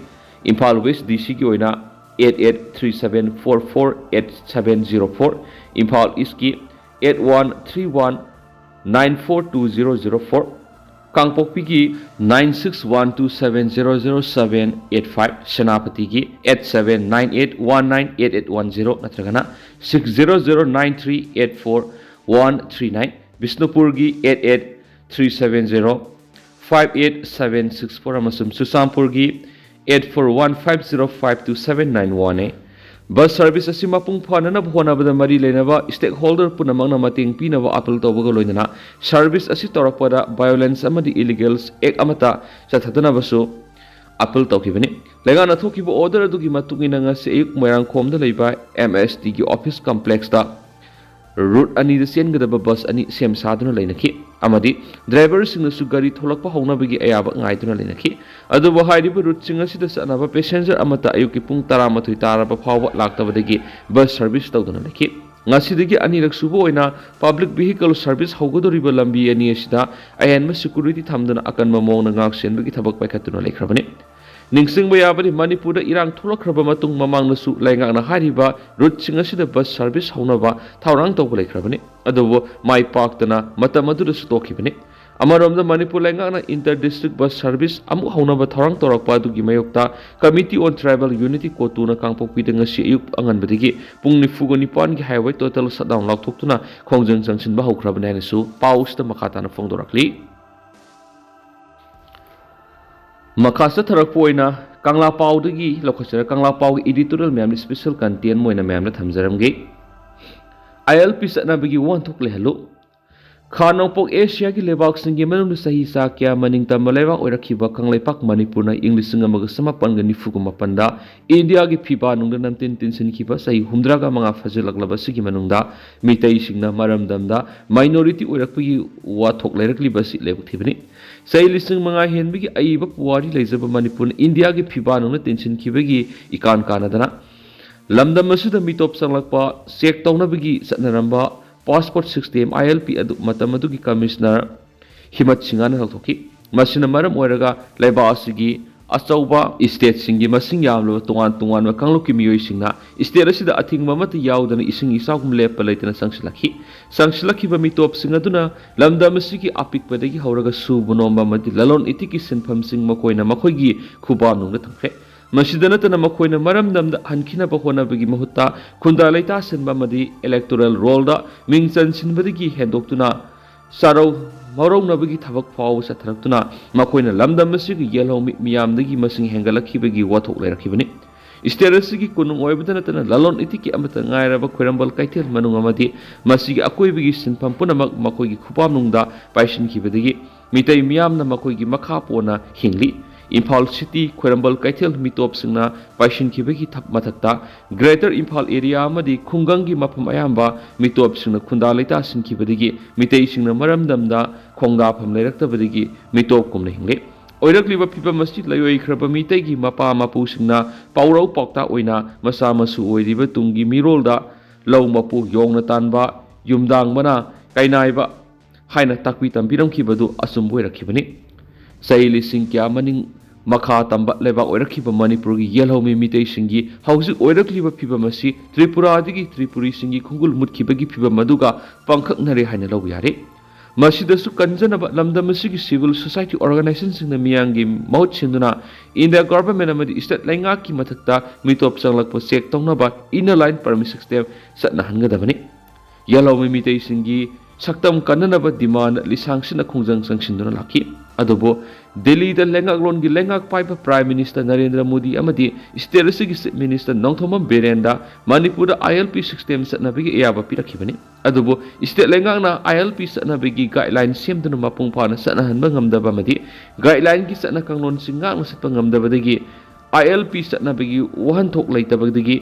ꯏꯝꯐꯥꯜ ꯋꯦꯁ ꯗꯤ ꯁꯤꯒꯤ ꯑꯣꯏꯅ eight eight three seven four four eight seven zero four, Imphal ꯏꯁꯀꯤ eight one three one nine four two zero zero four, ꯀꯥꯡꯄꯣꯛꯄꯤꯒꯤ nine six one two seven zero zero seven eight five, ꯁꯦꯅꯥꯄꯇꯤꯒꯤ eight seven nine eight one nine eight eight one zero ꯅꯠꯇ꯭ꯔꯒꯅ six zero zero nine three eight four one three nine, ꯕꯤꯁꯅꯨꯄꯨꯔꯒꯤ eight eight three seven zero five eight seven six four ꯑꯃꯁꯨꯡ ꯆꯨꯔꯆꯥꯟꯄꯨꯔꯒꯤ eight four one five zero five two seven nine one ꯑꯦ꯫ Bus service ꯑꯁꯤ ꯃꯄꯨꯡ ꯐꯥꯅꯅꯕ ꯍꯣꯠꯅꯕꯗ ꯃꯔꯤ ꯂꯩꯅꯕ ꯁ꯭ꯇꯦꯛ holder ꯄꯨꯝꯅꯃꯛꯅ ꯃꯇꯦꯡ ꯄꯤꯅꯕ ꯑꯥꯄꯤꯜ ꯇꯧꯕꯒ ꯂꯣꯏꯅꯅ ꯁꯔꯚꯤꯁ ꯑꯁꯤ ꯇꯧꯔꯛꯄꯗ ꯚꯥꯏꯑꯣꯂꯦꯟꯁ ꯑꯃꯗꯤ ꯏꯂꯤꯒꯦꯜꯁ ꯑꯦꯛ ꯑꯃꯠꯇ ꯆꯠꯊꯗꯅꯕꯁꯨ ꯑꯥꯄꯤꯜ ꯇꯧꯈꯤꯕꯅꯤ꯫ ꯂꯩꯉꯥꯛꯅ ꯊꯣꯛꯈꯤꯕ ꯑꯣꯔꯗꯔ ꯑꯗꯨꯒꯤ ꯃꯇꯨꯡ ꯏꯟꯅ ꯉꯁꯤ ꯑꯌꯨꯛ ꯃꯣꯏꯔꯥꯡꯈꯣꯝꯗ ꯂꯩꯕ ꯑꯦꯝ ꯑꯦꯁ ꯇꯤꯒꯤ ꯑꯣꯐꯤꯁ ꯀꯝꯄ꯭ꯂꯦꯛꯁꯇ ꯔꯨꯠ ꯑꯅꯤꯗ ꯆꯦꯟꯒꯗꯕ ꯕꯁ ꯑꯅꯤ ꯁꯦꯝ ꯁꯥꯗꯨꯅ ꯂꯩꯅꯈꯤ ꯑꯃꯗꯤ ꯗ꯭ꯔꯥꯏꯚꯔꯁꯤꯡꯅꯁꯨ ꯒꯥꯔꯤ ꯊꯣꯛꯂꯛꯄ ꯍꯧꯅꯕꯒꯤ ꯑꯌꯥꯕ ꯉꯥꯏꯗꯨꯅ ꯂꯩꯅꯈꯤ꯫ ꯑꯗꯨꯕꯨ ꯍꯥꯏꯔꯤꯕ ꯔꯨꯠꯁꯤꯡ ꯑꯁꯤꯗ ꯆꯠꯅꯕ ꯄꯦꯁꯦꯟꯖꯔ ꯑꯃꯠꯇ ꯑꯌꯨꯛꯀꯤ ꯄꯨꯡ ꯇꯔꯥꯃꯥꯊꯣꯏ ꯇꯥꯔꯕ ꯐꯥꯎꯕ ꯂꯥꯛꯇꯕꯗꯒꯤ ꯕꯁ ꯁꯔꯚꯤꯁ ꯇꯧꯗꯨꯅ ꯂꯩꯈꯤ꯫ ꯉꯁꯤꯗꯒꯤ ꯑꯅꯤꯔꯛ ꯁꯨꯕ ꯑꯣꯏꯅ ꯄꯕ꯭ꯂꯤꯛ ꯚꯤꯍꯤꯀꯜ ꯁꯔꯚꯤꯁ ꯍꯧꯒꯗꯧꯔꯤꯕ ꯂꯝꯕꯤ ꯑꯅꯤ ꯑꯁꯤꯗ ꯑꯍꯦꯟꯕ ꯁꯦꯀ꯭ꯌꯨꯔꯤꯇꯤ ꯊꯝꯗꯨꯅ ꯑꯀꯟꯕ ꯃꯑꯣꯡꯗ ꯉꯥꯛ ꯁꯦꯟꯕꯒꯤ ꯊꯕꯛ ꯄꯥꯏꯈꯠꯇꯨꯅ ꯂꯩꯈ꯭ꯔꯕꯅꯤ꯫ ꯅꯤꯡꯁꯤꯡꯕ ꯌꯥꯕꯗꯤ, ꯃꯅꯤꯄꯨꯔꯗ ꯏꯔꯥꯡ ꯊꯣꯛꯂꯛꯈ꯭ꯔꯕ ꯃꯇꯨꯡ ꯃꯃꯥꯡꯗꯁꯨ ꯂꯩꯉꯥꯛꯅ ꯍꯥꯏꯔꯤꯕ ꯔꯨꯠꯁꯤꯡ ꯑꯁꯤꯗ ꯕꯁ ꯁꯔꯚꯤꯁ ꯍꯧꯅꯕ ꯊꯧꯔꯥꯡ ꯇꯧꯕ ꯂꯩꯈ꯭ꯔꯕꯅꯤ꯫ ꯑꯗꯨꯕꯨ ꯃꯥꯏ ꯄꯥꯛꯇꯅ ꯃꯇꯝ ꯑꯗꯨꯗꯁꯨ ꯇꯣꯛꯈꯤꯕꯅꯤ꯫ ꯑꯃꯔꯣꯝꯗ, ꯃꯅꯤꯄꯨꯔ ꯂꯩꯉꯥꯛꯅ ꯏꯟꯇꯔ ꯗꯤꯁꯇ꯭ꯔꯤꯛ ꯕꯁ ꯁꯔꯚꯤꯁ ꯑꯃꯨꯛ ꯍꯧꯅꯕ ꯊꯧꯔꯥꯡ ꯇꯧꯔꯛꯄ ꯑꯗꯨꯒꯤ ꯃꯥꯌꯣꯛꯇ Committee on Tribal Unity, ꯀꯣꯇꯨꯅ ꯀꯥꯡꯄꯣꯛꯄꯤꯗ ꯉꯁꯤ ꯑꯌꯨꯛ ꯑꯉꯟꯕꯗꯒꯤ ꯄꯨꯡ ꯅꯤꯐꯨꯒ ꯅꯤꯄꯥꯟꯒꯤ highway total shutdown ꯂꯥꯎꯊꯣꯛꯇꯨꯅ ꯈꯣꯡꯖꯪ ꯆꯪꯁꯤꯟꯕ ꯍꯧꯈ꯭ꯔꯕꯅꯤ ꯍꯥꯏꯅꯁꯨ ꯄꯥꯎꯁꯤꯗ ꯃꯈꯥ ꯇꯥꯅ ꯐꯣꯡꯗꯣꯔꯛꯂꯤ꯫ ꯃꯈꯥ ꯆꯠꯊꯔꯛꯄ ꯑꯣꯏꯅ ꯀꯪꯂꯥ ꯄꯥꯎꯗꯒꯤ ꯂꯧꯈꯠꯆꯔ, ꯀꯪꯂꯥ ꯄꯥꯎꯒꯤ editorial ꯃꯌꯥꯝꯅ special content ꯑꯣꯏꯅ ꯃꯌꯥꯝꯅ ꯊꯝꯖꯔꯝꯒꯦ꯫ ꯑꯥꯏ ꯑꯦꯜ ꯄꯤ ꯆꯠꯅꯕꯒꯤ ꯋꯥꯍꯟꯊꯣꯛ ꯂꯩꯍꯜꯂꯨ꯫ ꯈꯥ ꯅꯣꯡꯄꯣꯛ ꯑꯦꯁꯤꯌꯥꯒꯤ ꯂꯩꯕꯥꯛꯁꯤꯡꯒꯤ ꯃꯅꯨꯡꯗ ꯆꯍꯤ ꯆꯥ ꯀꯌꯥ ꯃꯅꯤꯡ ꯇꯝꯕ ꯂꯩꯕꯥꯛ ꯑꯣꯏꯔꯛꯈꯤꯕ ꯀꯪꯂꯩꯄꯥꯛ ꯃꯅꯤꯄꯨꯔꯅ ꯏꯪ ꯂꯤꯁꯤꯡ ꯑꯃꯒ ꯆꯃꯥꯄꯟꯒ ꯅꯤꯐꯨꯒ ꯃꯥꯄꯟꯗ ꯏꯟꯗꯤꯌꯥꯒꯤ ꯐꯤꯕꯥ ꯅꯨꯡꯗ ꯅꯝꯇꯤꯟ ꯇꯤꯟꯁꯤꯟꯈꯤꯕ ꯆꯍꯤ ꯍꯨꯝꯗ꯭ꯔꯥꯒ ꯃꯉꯥ ꯐꯥꯖꯤꯜꯂꯛꯂꯕ ꯑꯁꯤꯒꯤ ꯃꯅꯨꯡꯗ ꯃꯤꯇꯩꯁꯤꯡꯅ ꯃꯔꯝꯗꯝꯗ minority ꯑꯣꯏꯔꯛꯄꯒꯤ ꯋꯥꯊꯣꯛ ꯂꯩꯔꯛꯂꯤꯕ ꯑꯁꯤ ꯂꯥꯏꯕꯛ ꯊꯤꯕꯅꯤ꯫ ꯆꯍꯤ ꯂꯤꯁꯤꯡ ꯃꯉꯥ ꯍꯦꯟꯕꯒꯤ ꯑꯏꯕ ꯄꯨꯋꯥꯔꯤ ꯂꯩꯖꯕ ꯃꯅꯤꯄꯨꯔꯅ ꯏꯟꯗꯤꯌꯥꯒꯤ ꯐꯤꯕꯥ ꯅꯨꯡꯗ ꯇꯤꯟꯁꯤꯟꯈꯤꯕꯒꯤ ꯏꯀꯥꯟ ꯀꯥꯟꯅꯗꯅ ꯂꯝꯗꯝ ꯑꯁꯤꯗ ꯃꯤꯇꯣꯞ ꯆꯪꯂꯛꯄ ꯆꯦꯛ ꯇꯧꯅꯕꯒꯤ ꯆꯠꯅꯔꯝꯕ passport system, I L P, ꯑꯗꯨ ꯃꯇꯝ ꯑꯗꯨꯒꯤ ꯀꯃꯤꯁꯅꯔ ꯍꯤꯃꯠ ꯁꯤꯡꯍꯅ ꯂꯧꯊꯣꯛꯈꯤ꯫ ꯃꯁꯤꯅ ꯃꯔꯝ ꯑꯣꯏꯔꯒ ꯂꯩꯕꯥꯛ ꯑꯁꯤꯒꯤ ꯑꯆꯧꯕ stateꯁꯤꯡꯒꯤ ꯃꯁꯤꯡ ꯌꯥꯝꯂꯕ ꯇꯣꯉꯥꯟ ꯇꯣꯉꯥꯟꯕ ꯀꯥꯡꯂꯨꯞꯀꯤ ꯃꯤꯑꯣꯏꯁꯤꯡꯅ state ꯑꯁꯤꯗ ꯑꯊꯤꯡꯕ ꯑꯃꯠꯇ ꯌꯥꯎꯗꯅ ꯏꯁꯤꯡ ꯏꯆꯥꯎꯒꯨꯝ ꯂꯦꯞꯄ ꯂꯩꯇꯅ ꯆꯪꯁꯤꯜꯂꯛꯈꯤ꯫ ꯆꯪꯁꯤꯜꯂꯛꯈꯤꯕ ꯃꯤꯇꯣꯞꯁꯤꯡ ꯑꯗꯨꯅ ꯂꯝꯗꯝ ꯑꯁꯤꯒꯤ ꯑꯄꯤꯛꯄꯗꯒꯤ ꯍꯧꯔꯒ ꯁꯨꯕ ꯅꯣꯝꯕ ꯑꯃꯗꯤ ꯂꯂꯣꯟ ꯏꯇꯤꯛꯀꯤ ꯁꯤꯟꯐꯝꯁꯤꯡ ꯃꯈꯣꯏꯅ ꯃꯈꯣꯏꯒꯤ ꯈꯨꯕꯥꯝꯅꯨꯡꯗ ꯊꯝꯈ꯭ꯔꯦ꯫ ꯃꯁꯤꯗ ꯅꯠꯇꯅ ꯃꯈꯣꯏꯅ ꯃꯔꯝꯗꯝꯗ ꯍꯟꯈꯤꯅꯕ ꯍꯣꯠꯅꯕꯒꯤ ꯃꯍꯨꯠꯇ ꯈꯨꯟꯗꯥ ꯂꯩꯇꯥ ꯁꯤꯟꯕ ꯑꯃꯗꯤ electoral rollꯗ ꯃꯤꯡ ꯆꯟꯁꯤꯟꯕꯗꯒꯤ ꯍꯦꯟꯗꯣꯛꯇꯨꯅ ꯆꯥꯔꯧ ꯃꯧꯔꯧꯅꯕꯒꯤ ꯊꯕꯛ ꯐꯥꯎꯕ ꯆꯠꯊꯔꯛꯇꯨꯅ ꯃꯈꯣꯏꯅ ꯂꯝꯗꯝ ꯑꯁꯤꯒꯤ ꯌꯦꯜꯍꯧ ꯃꯤ ꯃꯤꯌꯥꯝꯗꯒꯤ ꯃꯁꯤꯡ ꯍꯦꯟꯒꯠꯂꯛꯈꯤꯕꯒꯤ ꯋꯥꯊꯣꯛ ꯂꯩꯔꯛꯈꯤꯕꯅꯤ꯫ State ꯑꯁꯤꯒꯤ ꯀꯣꯅꯨꯡ ꯑꯣꯏꯕꯗ ꯅꯠꯇꯅ ꯂꯂꯣꯟ ꯏꯇꯤꯛꯀꯤ ꯑꯃꯠꯇ ꯉꯥꯏꯔꯕ ꯈꯣꯏꯔꯝꯕꯜ ꯀꯩꯊꯦꯜ ꯃꯅꯨꯡ ꯑꯃꯗꯤ ꯃꯁꯤꯒꯤ ꯑꯀꯣꯏꯕꯒꯤ ꯁꯤꯟꯐꯝ ꯄꯨꯝꯅꯃꯛ ꯃꯈꯣꯏꯒꯤ ꯈꯨꯄꯥꯝꯅꯨꯡꯗ ꯄꯥꯏꯁꯤꯟꯈꯤꯕꯗꯒꯤ ꯃꯤꯇꯩ ꯃꯤꯌꯥꯝꯅ ꯃꯈꯣꯏꯒꯤ ꯃꯈꯥ ꯄꯣꯟꯅ ꯍꯤꯡꯂꯤ꯫ ꯏꯝꯐꯥꯜ ꯁꯤꯇꯤ, ꯈ꯭ꯋꯥꯏꯔꯝꯕꯟ ꯀꯩꯊꯦꯜ ꯃꯤꯇꯣꯞꯁꯤꯡꯅ ꯄꯥꯏꯁꯤꯟꯈꯤꯕꯒꯤ ꯊꯛ-, ꯃꯊꯛꯇ ꯒ꯭ꯔꯦꯇꯔ ꯏꯝꯐꯥꯜ ꯑꯦꯔꯤꯌꯥ ꯑꯃꯗꯤ ꯈꯨꯡꯒꯪꯒꯤ ꯃꯐꯝ ꯑꯌꯥꯝꯕ ꯃꯤꯇꯣꯞꯁꯤꯡꯅ ꯈꯨꯟꯗꯥ ꯂꯩꯇꯥꯁꯤꯟꯈꯤꯕꯗꯒꯤ ꯃꯤꯇꯩꯁꯤꯡꯅ ꯃꯔꯝꯗꯝꯗ ꯈꯣꯡꯗꯥꯐꯝ ꯂꯩꯔꯛꯇꯕꯗꯒꯤ ꯃꯤꯇꯣꯞ ꯀꯨꯝꯅ ꯍꯤꯡꯂꯤ꯫ ꯑꯣꯏꯔꯛꯂꯤꯕ ꯐꯤꯕꯝ ꯑꯁꯤ ꯂꯩꯔꯣꯏꯈ꯭ꯔꯕ ꯃꯤꯇꯩꯒꯤ ꯃꯄꯥ ꯃꯄꯨꯁꯤꯡꯅ ꯄꯥꯎꯔꯧ ꯄꯥꯎꯇꯥꯛ ꯑꯣꯏꯅ ꯃꯆꯥ ꯃꯁꯨ ꯑꯣꯏꯔꯤꯕ ꯇꯨꯡꯒꯤ ꯃꯤꯔꯣꯜꯗ ꯂꯧ ꯃꯄꯨ ꯌꯣꯡꯅ ꯇꯥꯟꯕ, ꯌꯨꯝꯗꯥꯡꯕꯅ ꯀꯩꯅꯥꯏꯕ ꯍꯥꯏꯅ ꯇꯥꯛꯄꯤ ꯇꯝꯕꯤꯔꯝꯈꯤꯕꯗꯨ ꯑꯆꯨꯝꯕ ꯑꯣꯏꯔꯛꯈꯤꯕꯅꯤ꯫ ꯆꯍꯤ ꯂꯤꯁꯤꯡ ꯀꯌꯥ ꯃꯅꯤꯡ ꯃꯈꯥ ꯇꯝꯕ ꯂꯩꯕꯥꯛ ꯑꯣꯏꯔꯛꯈꯤꯕ ꯃꯅꯤꯄꯨꯔꯒꯤ ꯌꯦꯜꯍꯧꯃꯤ ꯃꯤꯇꯩꯁꯤꯡꯒꯤ ꯍꯧꯖꯤꯛ ꯑꯣꯏꯔꯛꯂꯤꯕ ꯐꯤꯕꯝ ꯑꯁꯤ ꯇ꯭ꯔꯤꯄꯨꯔꯥꯗꯒꯤ ꯇ꯭ꯔꯤꯄꯨꯔꯤꯁꯤꯡꯒꯤ ꯈꯣꯡꯒꯨꯜ ꯃꯨꯠꯈꯤꯕꯒꯤ ꯐꯤꯕꯝ ꯑꯗꯨꯒ ꯄꯥꯡꯈꯛꯅꯔꯦ ꯍꯥꯏꯅ ꯂꯧꯕ ꯌꯥꯔꯦ꯫ ꯃꯁꯤꯗꯁꯨ ꯀꯟꯖꯅꯕ ꯂꯝꯗꯝ ꯑꯁꯤꯒꯤ civil society organizationꯁꯤꯡꯅ ꯃꯤꯌꯥꯝꯒꯤ ꯃꯍꯨꯠ ꯁꯤꯟꯗꯨꯅ ꯏꯟꯗꯤꯌꯥ ꯒꯣꯚꯔꯟꯃꯦꯟꯠ ꯑꯃꯗꯤ ꯁ꯭ꯇꯦꯠ ꯂꯩꯉꯥꯛꯀꯤ ꯃꯊꯛꯇ ꯃꯤꯇꯣꯞ ꯆꯪꯂꯛꯄ ꯆꯦꯛ ꯇꯧꯅꯕ inner line permit system ꯆꯠꯅꯍꯟꯒꯗꯕꯅꯤ꯫ ꯌꯦꯜꯍꯧꯃꯤ ꯃꯤꯇꯩꯁꯤꯡꯒꯤ ꯁꯛꯇꯝ ꯀꯟꯅꯅꯕ ꯗꯤꯃꯥꯟ ꯂꯤꯁꯥꯡꯁꯤꯟꯅ ꯈꯣꯡꯖꯪ ꯆꯪꯁꯤꯟꯗꯨꯅ ꯂꯥꯛꯈꯤ꯫ ꯑꯗꯨꯕꯨ ꯗꯤꯜꯂꯤꯗ ꯂꯩꯉꯥꯛꯂꯣꯟꯒꯤ ꯂꯩꯉꯥꯛ ꯄꯥꯏꯕ Prime Minister ꯅꯔꯦꯟꯗ꯭ꯔ ꯃꯣꯗꯤ ꯑꯃꯗꯤ ꯁ꯭ꯇꯦꯠ ꯑꯁꯤꯒꯤ Chief Minister ꯅꯣꯡꯊꯣꯝꯕꯝ ꯕꯤꯔꯦꯟꯗ ꯃꯅꯤꯄꯨꯔꯗ ILP system ꯆꯠꯅꯕꯒꯤ ꯑꯌꯥꯕ ꯄꯤꯔꯛꯈꯤꯕꯅꯤ꯫ ꯑꯗꯨꯕꯨ ꯁ꯭ꯇꯦꯠ ꯂꯩꯉꯥꯛꯅ ILP ꯆꯠꯅꯕꯒꯤ guideline ꯁꯦꯝꯗꯨꯅ ꯃꯄꯨꯡ ꯐꯥꯅ ꯆꯠꯅꯍꯟꯕ ꯉꯝꯗꯕ ꯑꯃꯗꯤ guidelineꯒꯤ ꯆꯠꯅ ꯀꯥꯡꯂꯣꯟꯁꯤꯡ ꯉꯥꯛꯅ ꯆꯠꯄ ꯉꯝꯗꯕꯗꯒꯤ ILP ꯆꯠꯅꯕꯒꯤ ꯋꯥꯍꯟꯊꯣꯛ ꯂꯩꯇꯕꯗꯒꯤ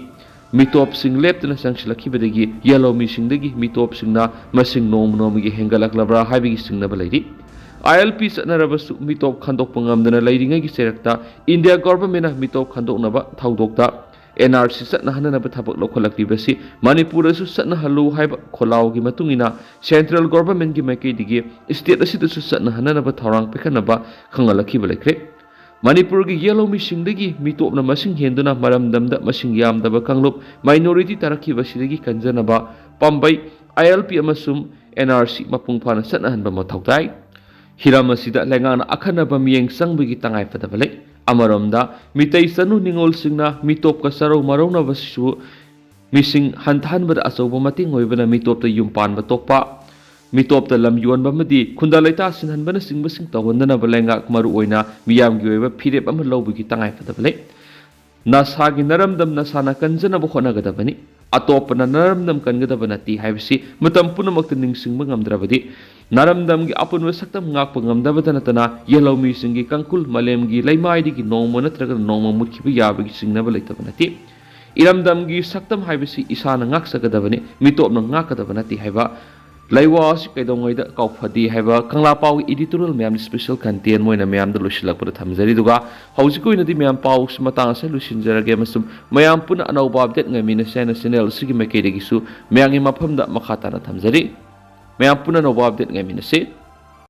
ꯃꯤꯇꯣꯞꯁꯤꯡ ꯂꯦꯞꯇꯅ ꯆꯪꯁꯤꯜꯂꯛꯈꯤꯕꯗꯒꯤ ꯌꯦꯜꯍꯧꯃꯤꯁꯤꯡꯗꯒꯤ ꯃꯤꯇꯣꯞꯁꯤꯡꯅ ꯃꯁꯤꯡ ꯅꯣꯡꯃ ꯅꯣꯡꯃꯒꯤ ꯍꯦꯟꯒꯠꯂꯛꯂꯕ꯭ꯔꯥ ꯍꯥꯏꯕꯒꯤ ꯆꯤꯡꯅꯕ ꯂꯩꯔꯤ꯫ ILP ꯆꯠꯅꯔꯕꯁꯨ ꯃꯤꯇꯣꯞ ꯈꯟꯗꯣꯛꯄ ꯉꯝꯗꯅ ꯂꯩꯔꯤꯉꯩꯒꯤ ꯆꯩꯔꯛꯇ ꯏꯟꯗꯤꯌꯥ ꯒꯣꯚꯔꯟꯃꯦꯟꯠꯅ ꯃꯤꯇꯣꯞ ꯈꯟꯗꯣꯛꯅꯕ ꯊꯧꯗꯣꯛꯇ NRC ꯆꯠꯅꯍꯟꯅꯕ ꯊꯕꯛ ꯂꯧꯈꯠꯂꯛꯂꯤꯕꯁꯤ ꯃꯅꯤꯄꯨꯔꯗꯁꯨ ꯆꯠꯅꯍꯜꯂꯨ ꯍꯥꯏꯕ ꯈꯣꯜꯂꯥꯎꯒꯤ ꯃꯇꯨꯡ ꯏꯟꯅ central governmentꯀꯤ ꯃꯥꯏꯀꯩꯗꯒꯤ ꯁ꯭ꯇꯦꯠ ꯑꯁꯤꯗꯁꯨ ꯆꯠꯅꯍꯟꯅꯕ ꯊꯧꯔꯥꯡ ꯄꯥꯏꯈꯠꯅꯕ ꯈꯪꯍꯜꯂꯛꯈꯤꯕ ꯂꯩꯈ꯭ꯔꯦ꯫ ꯃꯅꯤꯄꯨꯔꯒꯤ ꯌꯦꯜꯍꯧꯃꯤꯁꯤꯡꯗꯒꯤ ꯃꯤꯇꯣꯞꯅ ꯃꯁꯤꯡ ꯍꯦꯟꯗꯨꯅ ꯃꯔꯝꯗꯝꯗ ꯃꯁꯤꯡ ꯌꯥꯝꯗꯕ ꯀꯥꯡꯂꯨꯞ minority ꯇꯥꯔꯛꯈꯤꯕꯁꯤꯗꯒꯤ ꯀꯟꯖꯅꯕ ꯄꯥꯝꯕꯩ ILP ꯑꯃꯁꯨꯡ NRC ꯃꯄꯨꯡ ꯐꯥꯅ ꯆꯠꯅꯍꯟꯕ ꯃꯊꯧ ꯇꯥꯏ꯫ ꯍꯤꯔꯝ ꯑꯁꯤꯗ ꯂꯩꯉꯥꯛꯅ ꯑꯈꯟꯅꯕ ꯃꯤꯠꯌꯦꯡ ꯆꯪꯕꯒꯤ ꯇꯉꯥꯏꯐꯗꯕ ꯂꯩ꯫ ꯑꯃꯔꯣꯝꯗ ꯃꯤꯇꯩ ꯆꯅꯨ ꯅꯤꯉꯣꯜꯁꯤꯡꯅ ꯃꯤꯇꯣꯞꯀ ꯆꯔꯧ ꯃꯔꯧꯅꯕꯁꯤꯁꯨ ꯃꯤꯁꯤꯡ ꯍꯟꯊꯍꯟꯕꯗ ꯑꯆꯧꯕ ꯃꯇꯦꯡ ꯑꯣꯏꯕꯅ ꯃꯤꯇꯣꯞꯇ ꯌꯨꯝ ꯄꯥꯟꯕ ꯇꯣꯛꯄ, ꯃꯤꯇꯣꯞꯇ ꯂꯝ ꯌꯣꯟꯕ ꯑꯃꯗꯤ ꯈꯨꯟꯗꯥ ꯂꯩꯇꯥ ꯁꯤꯟꯍꯟꯕꯅꯆꯤꯡꯕꯁꯤꯡ ꯇꯧꯍꯟꯗꯅꯕ ꯂꯩꯉꯥꯛ ꯃꯔꯨꯑꯣꯏꯅ ꯃꯤꯌꯥꯝꯒꯤ ꯑꯣꯏꯕ ꯐꯤꯔꯦꯞ ꯑꯃ ꯂꯧꯕꯒꯤ ꯇꯉꯥꯏꯐꯗꯕ ꯂꯩ꯫ ꯅꯁꯥꯒꯤ ꯅꯔꯝꯗꯝ ꯅꯁꯥꯅ ꯀꯟꯖꯅꯕ ꯍꯣꯠꯅꯒꯗꯕꯅꯤ꯫ ꯑꯇꯣꯞꯄꯅ ꯅꯔꯝꯗꯝ ꯀꯟꯒꯗꯕ ꯅꯠꯇꯦ ꯍꯥꯏꯕꯁꯤ ꯃꯇꯝ ꯄꯨꯝꯅꯃꯛꯇ ꯅꯤꯡꯁꯤꯡꯕ ꯉꯝꯗ꯭ꯔꯕꯗꯤ ꯅꯥꯔꯝꯗꯝꯒꯤ ꯑꯄꯨꯟꯕ ꯁꯛꯇꯝ ꯉꯥꯛꯄ ꯉꯝꯗꯕꯇ ꯅꯠꯇꯅ ꯌꯦꯜꯍꯧꯃꯤꯁꯤꯡꯒꯤ ꯀꯥꯡꯈꯨꯜ ꯃꯥꯂꯦꯝꯒꯤ ꯂꯩꯃꯥꯏꯗꯒꯤ ꯅꯣꯡꯃ ꯅꯠꯇ꯭ꯔꯒ ꯅꯣꯡꯃ ꯃꯨꯠꯈꯤꯕ ꯌꯥꯕꯒꯤ ꯆꯤꯡꯅꯕ ꯂꯩꯇꯕ ꯅꯠꯇꯦ꯫ ꯏꯔꯝꯗꯝꯒꯤ ꯁꯛꯇꯝ ꯍꯥꯏꯕꯁꯤ ꯏꯁꯥꯅ ꯉꯥꯛꯆꯒꯗꯕꯅꯤ, ꯃꯤꯇꯣꯞꯅ ꯉꯥꯛꯀꯗꯕ ꯅꯠꯇꯦ ꯍꯥꯏꯕ ꯂꯩꯋꯥ ꯑꯁꯤ ꯀꯩꯗꯧꯉꯩꯗ ꯀꯥꯎꯐꯗꯦ ꯍꯥꯏꯕ ꯀꯪꯂꯥ ꯄꯥꯎꯒꯤ editorial ꯃꯌꯥꯝꯅ special content ꯑꯣꯏꯅ ꯃꯌꯥꯝꯗ ꯂꯣꯏꯁꯤꯜꯂꯛꯄꯗ ꯊꯝꯖꯔꯤ꯫ ꯑꯗꯨꯒ ꯍꯧꯖꯤꯛꯀꯤ ꯑꯣꯏꯅꯗꯤ ꯃꯌꯥꯝ ꯄꯥꯎꯁꯤ ꯃꯇꯥꯡ ꯑꯁꯤꯗ ꯂꯣꯏꯁꯤꯟꯖꯔꯒꯦ ꯑꯃꯁꯨꯡ ꯃꯌꯥꯝ ꯄꯨꯟꯅ ꯑꯅꯧꯕ update ꯉꯥꯏꯃꯤꯟꯅꯁꯦ ꯍꯥꯏꯅ channel ꯑꯁꯤꯒꯤ ꯃꯥꯏꯀꯩꯗꯒꯤꯁꯨ ꯃꯌꯥꯝꯒꯤ ꯃꯐꯝꯗ ꯃꯈꯥ ꯇꯥꯅ ꯊꯝꯖꯔꯤ꯫ ꯃꯌꯥꯝ ꯄꯨꯟꯅ ꯑꯅꯧꯕ update ꯉꯥꯏꯃꯤꯟꯅꯁꯤ꯫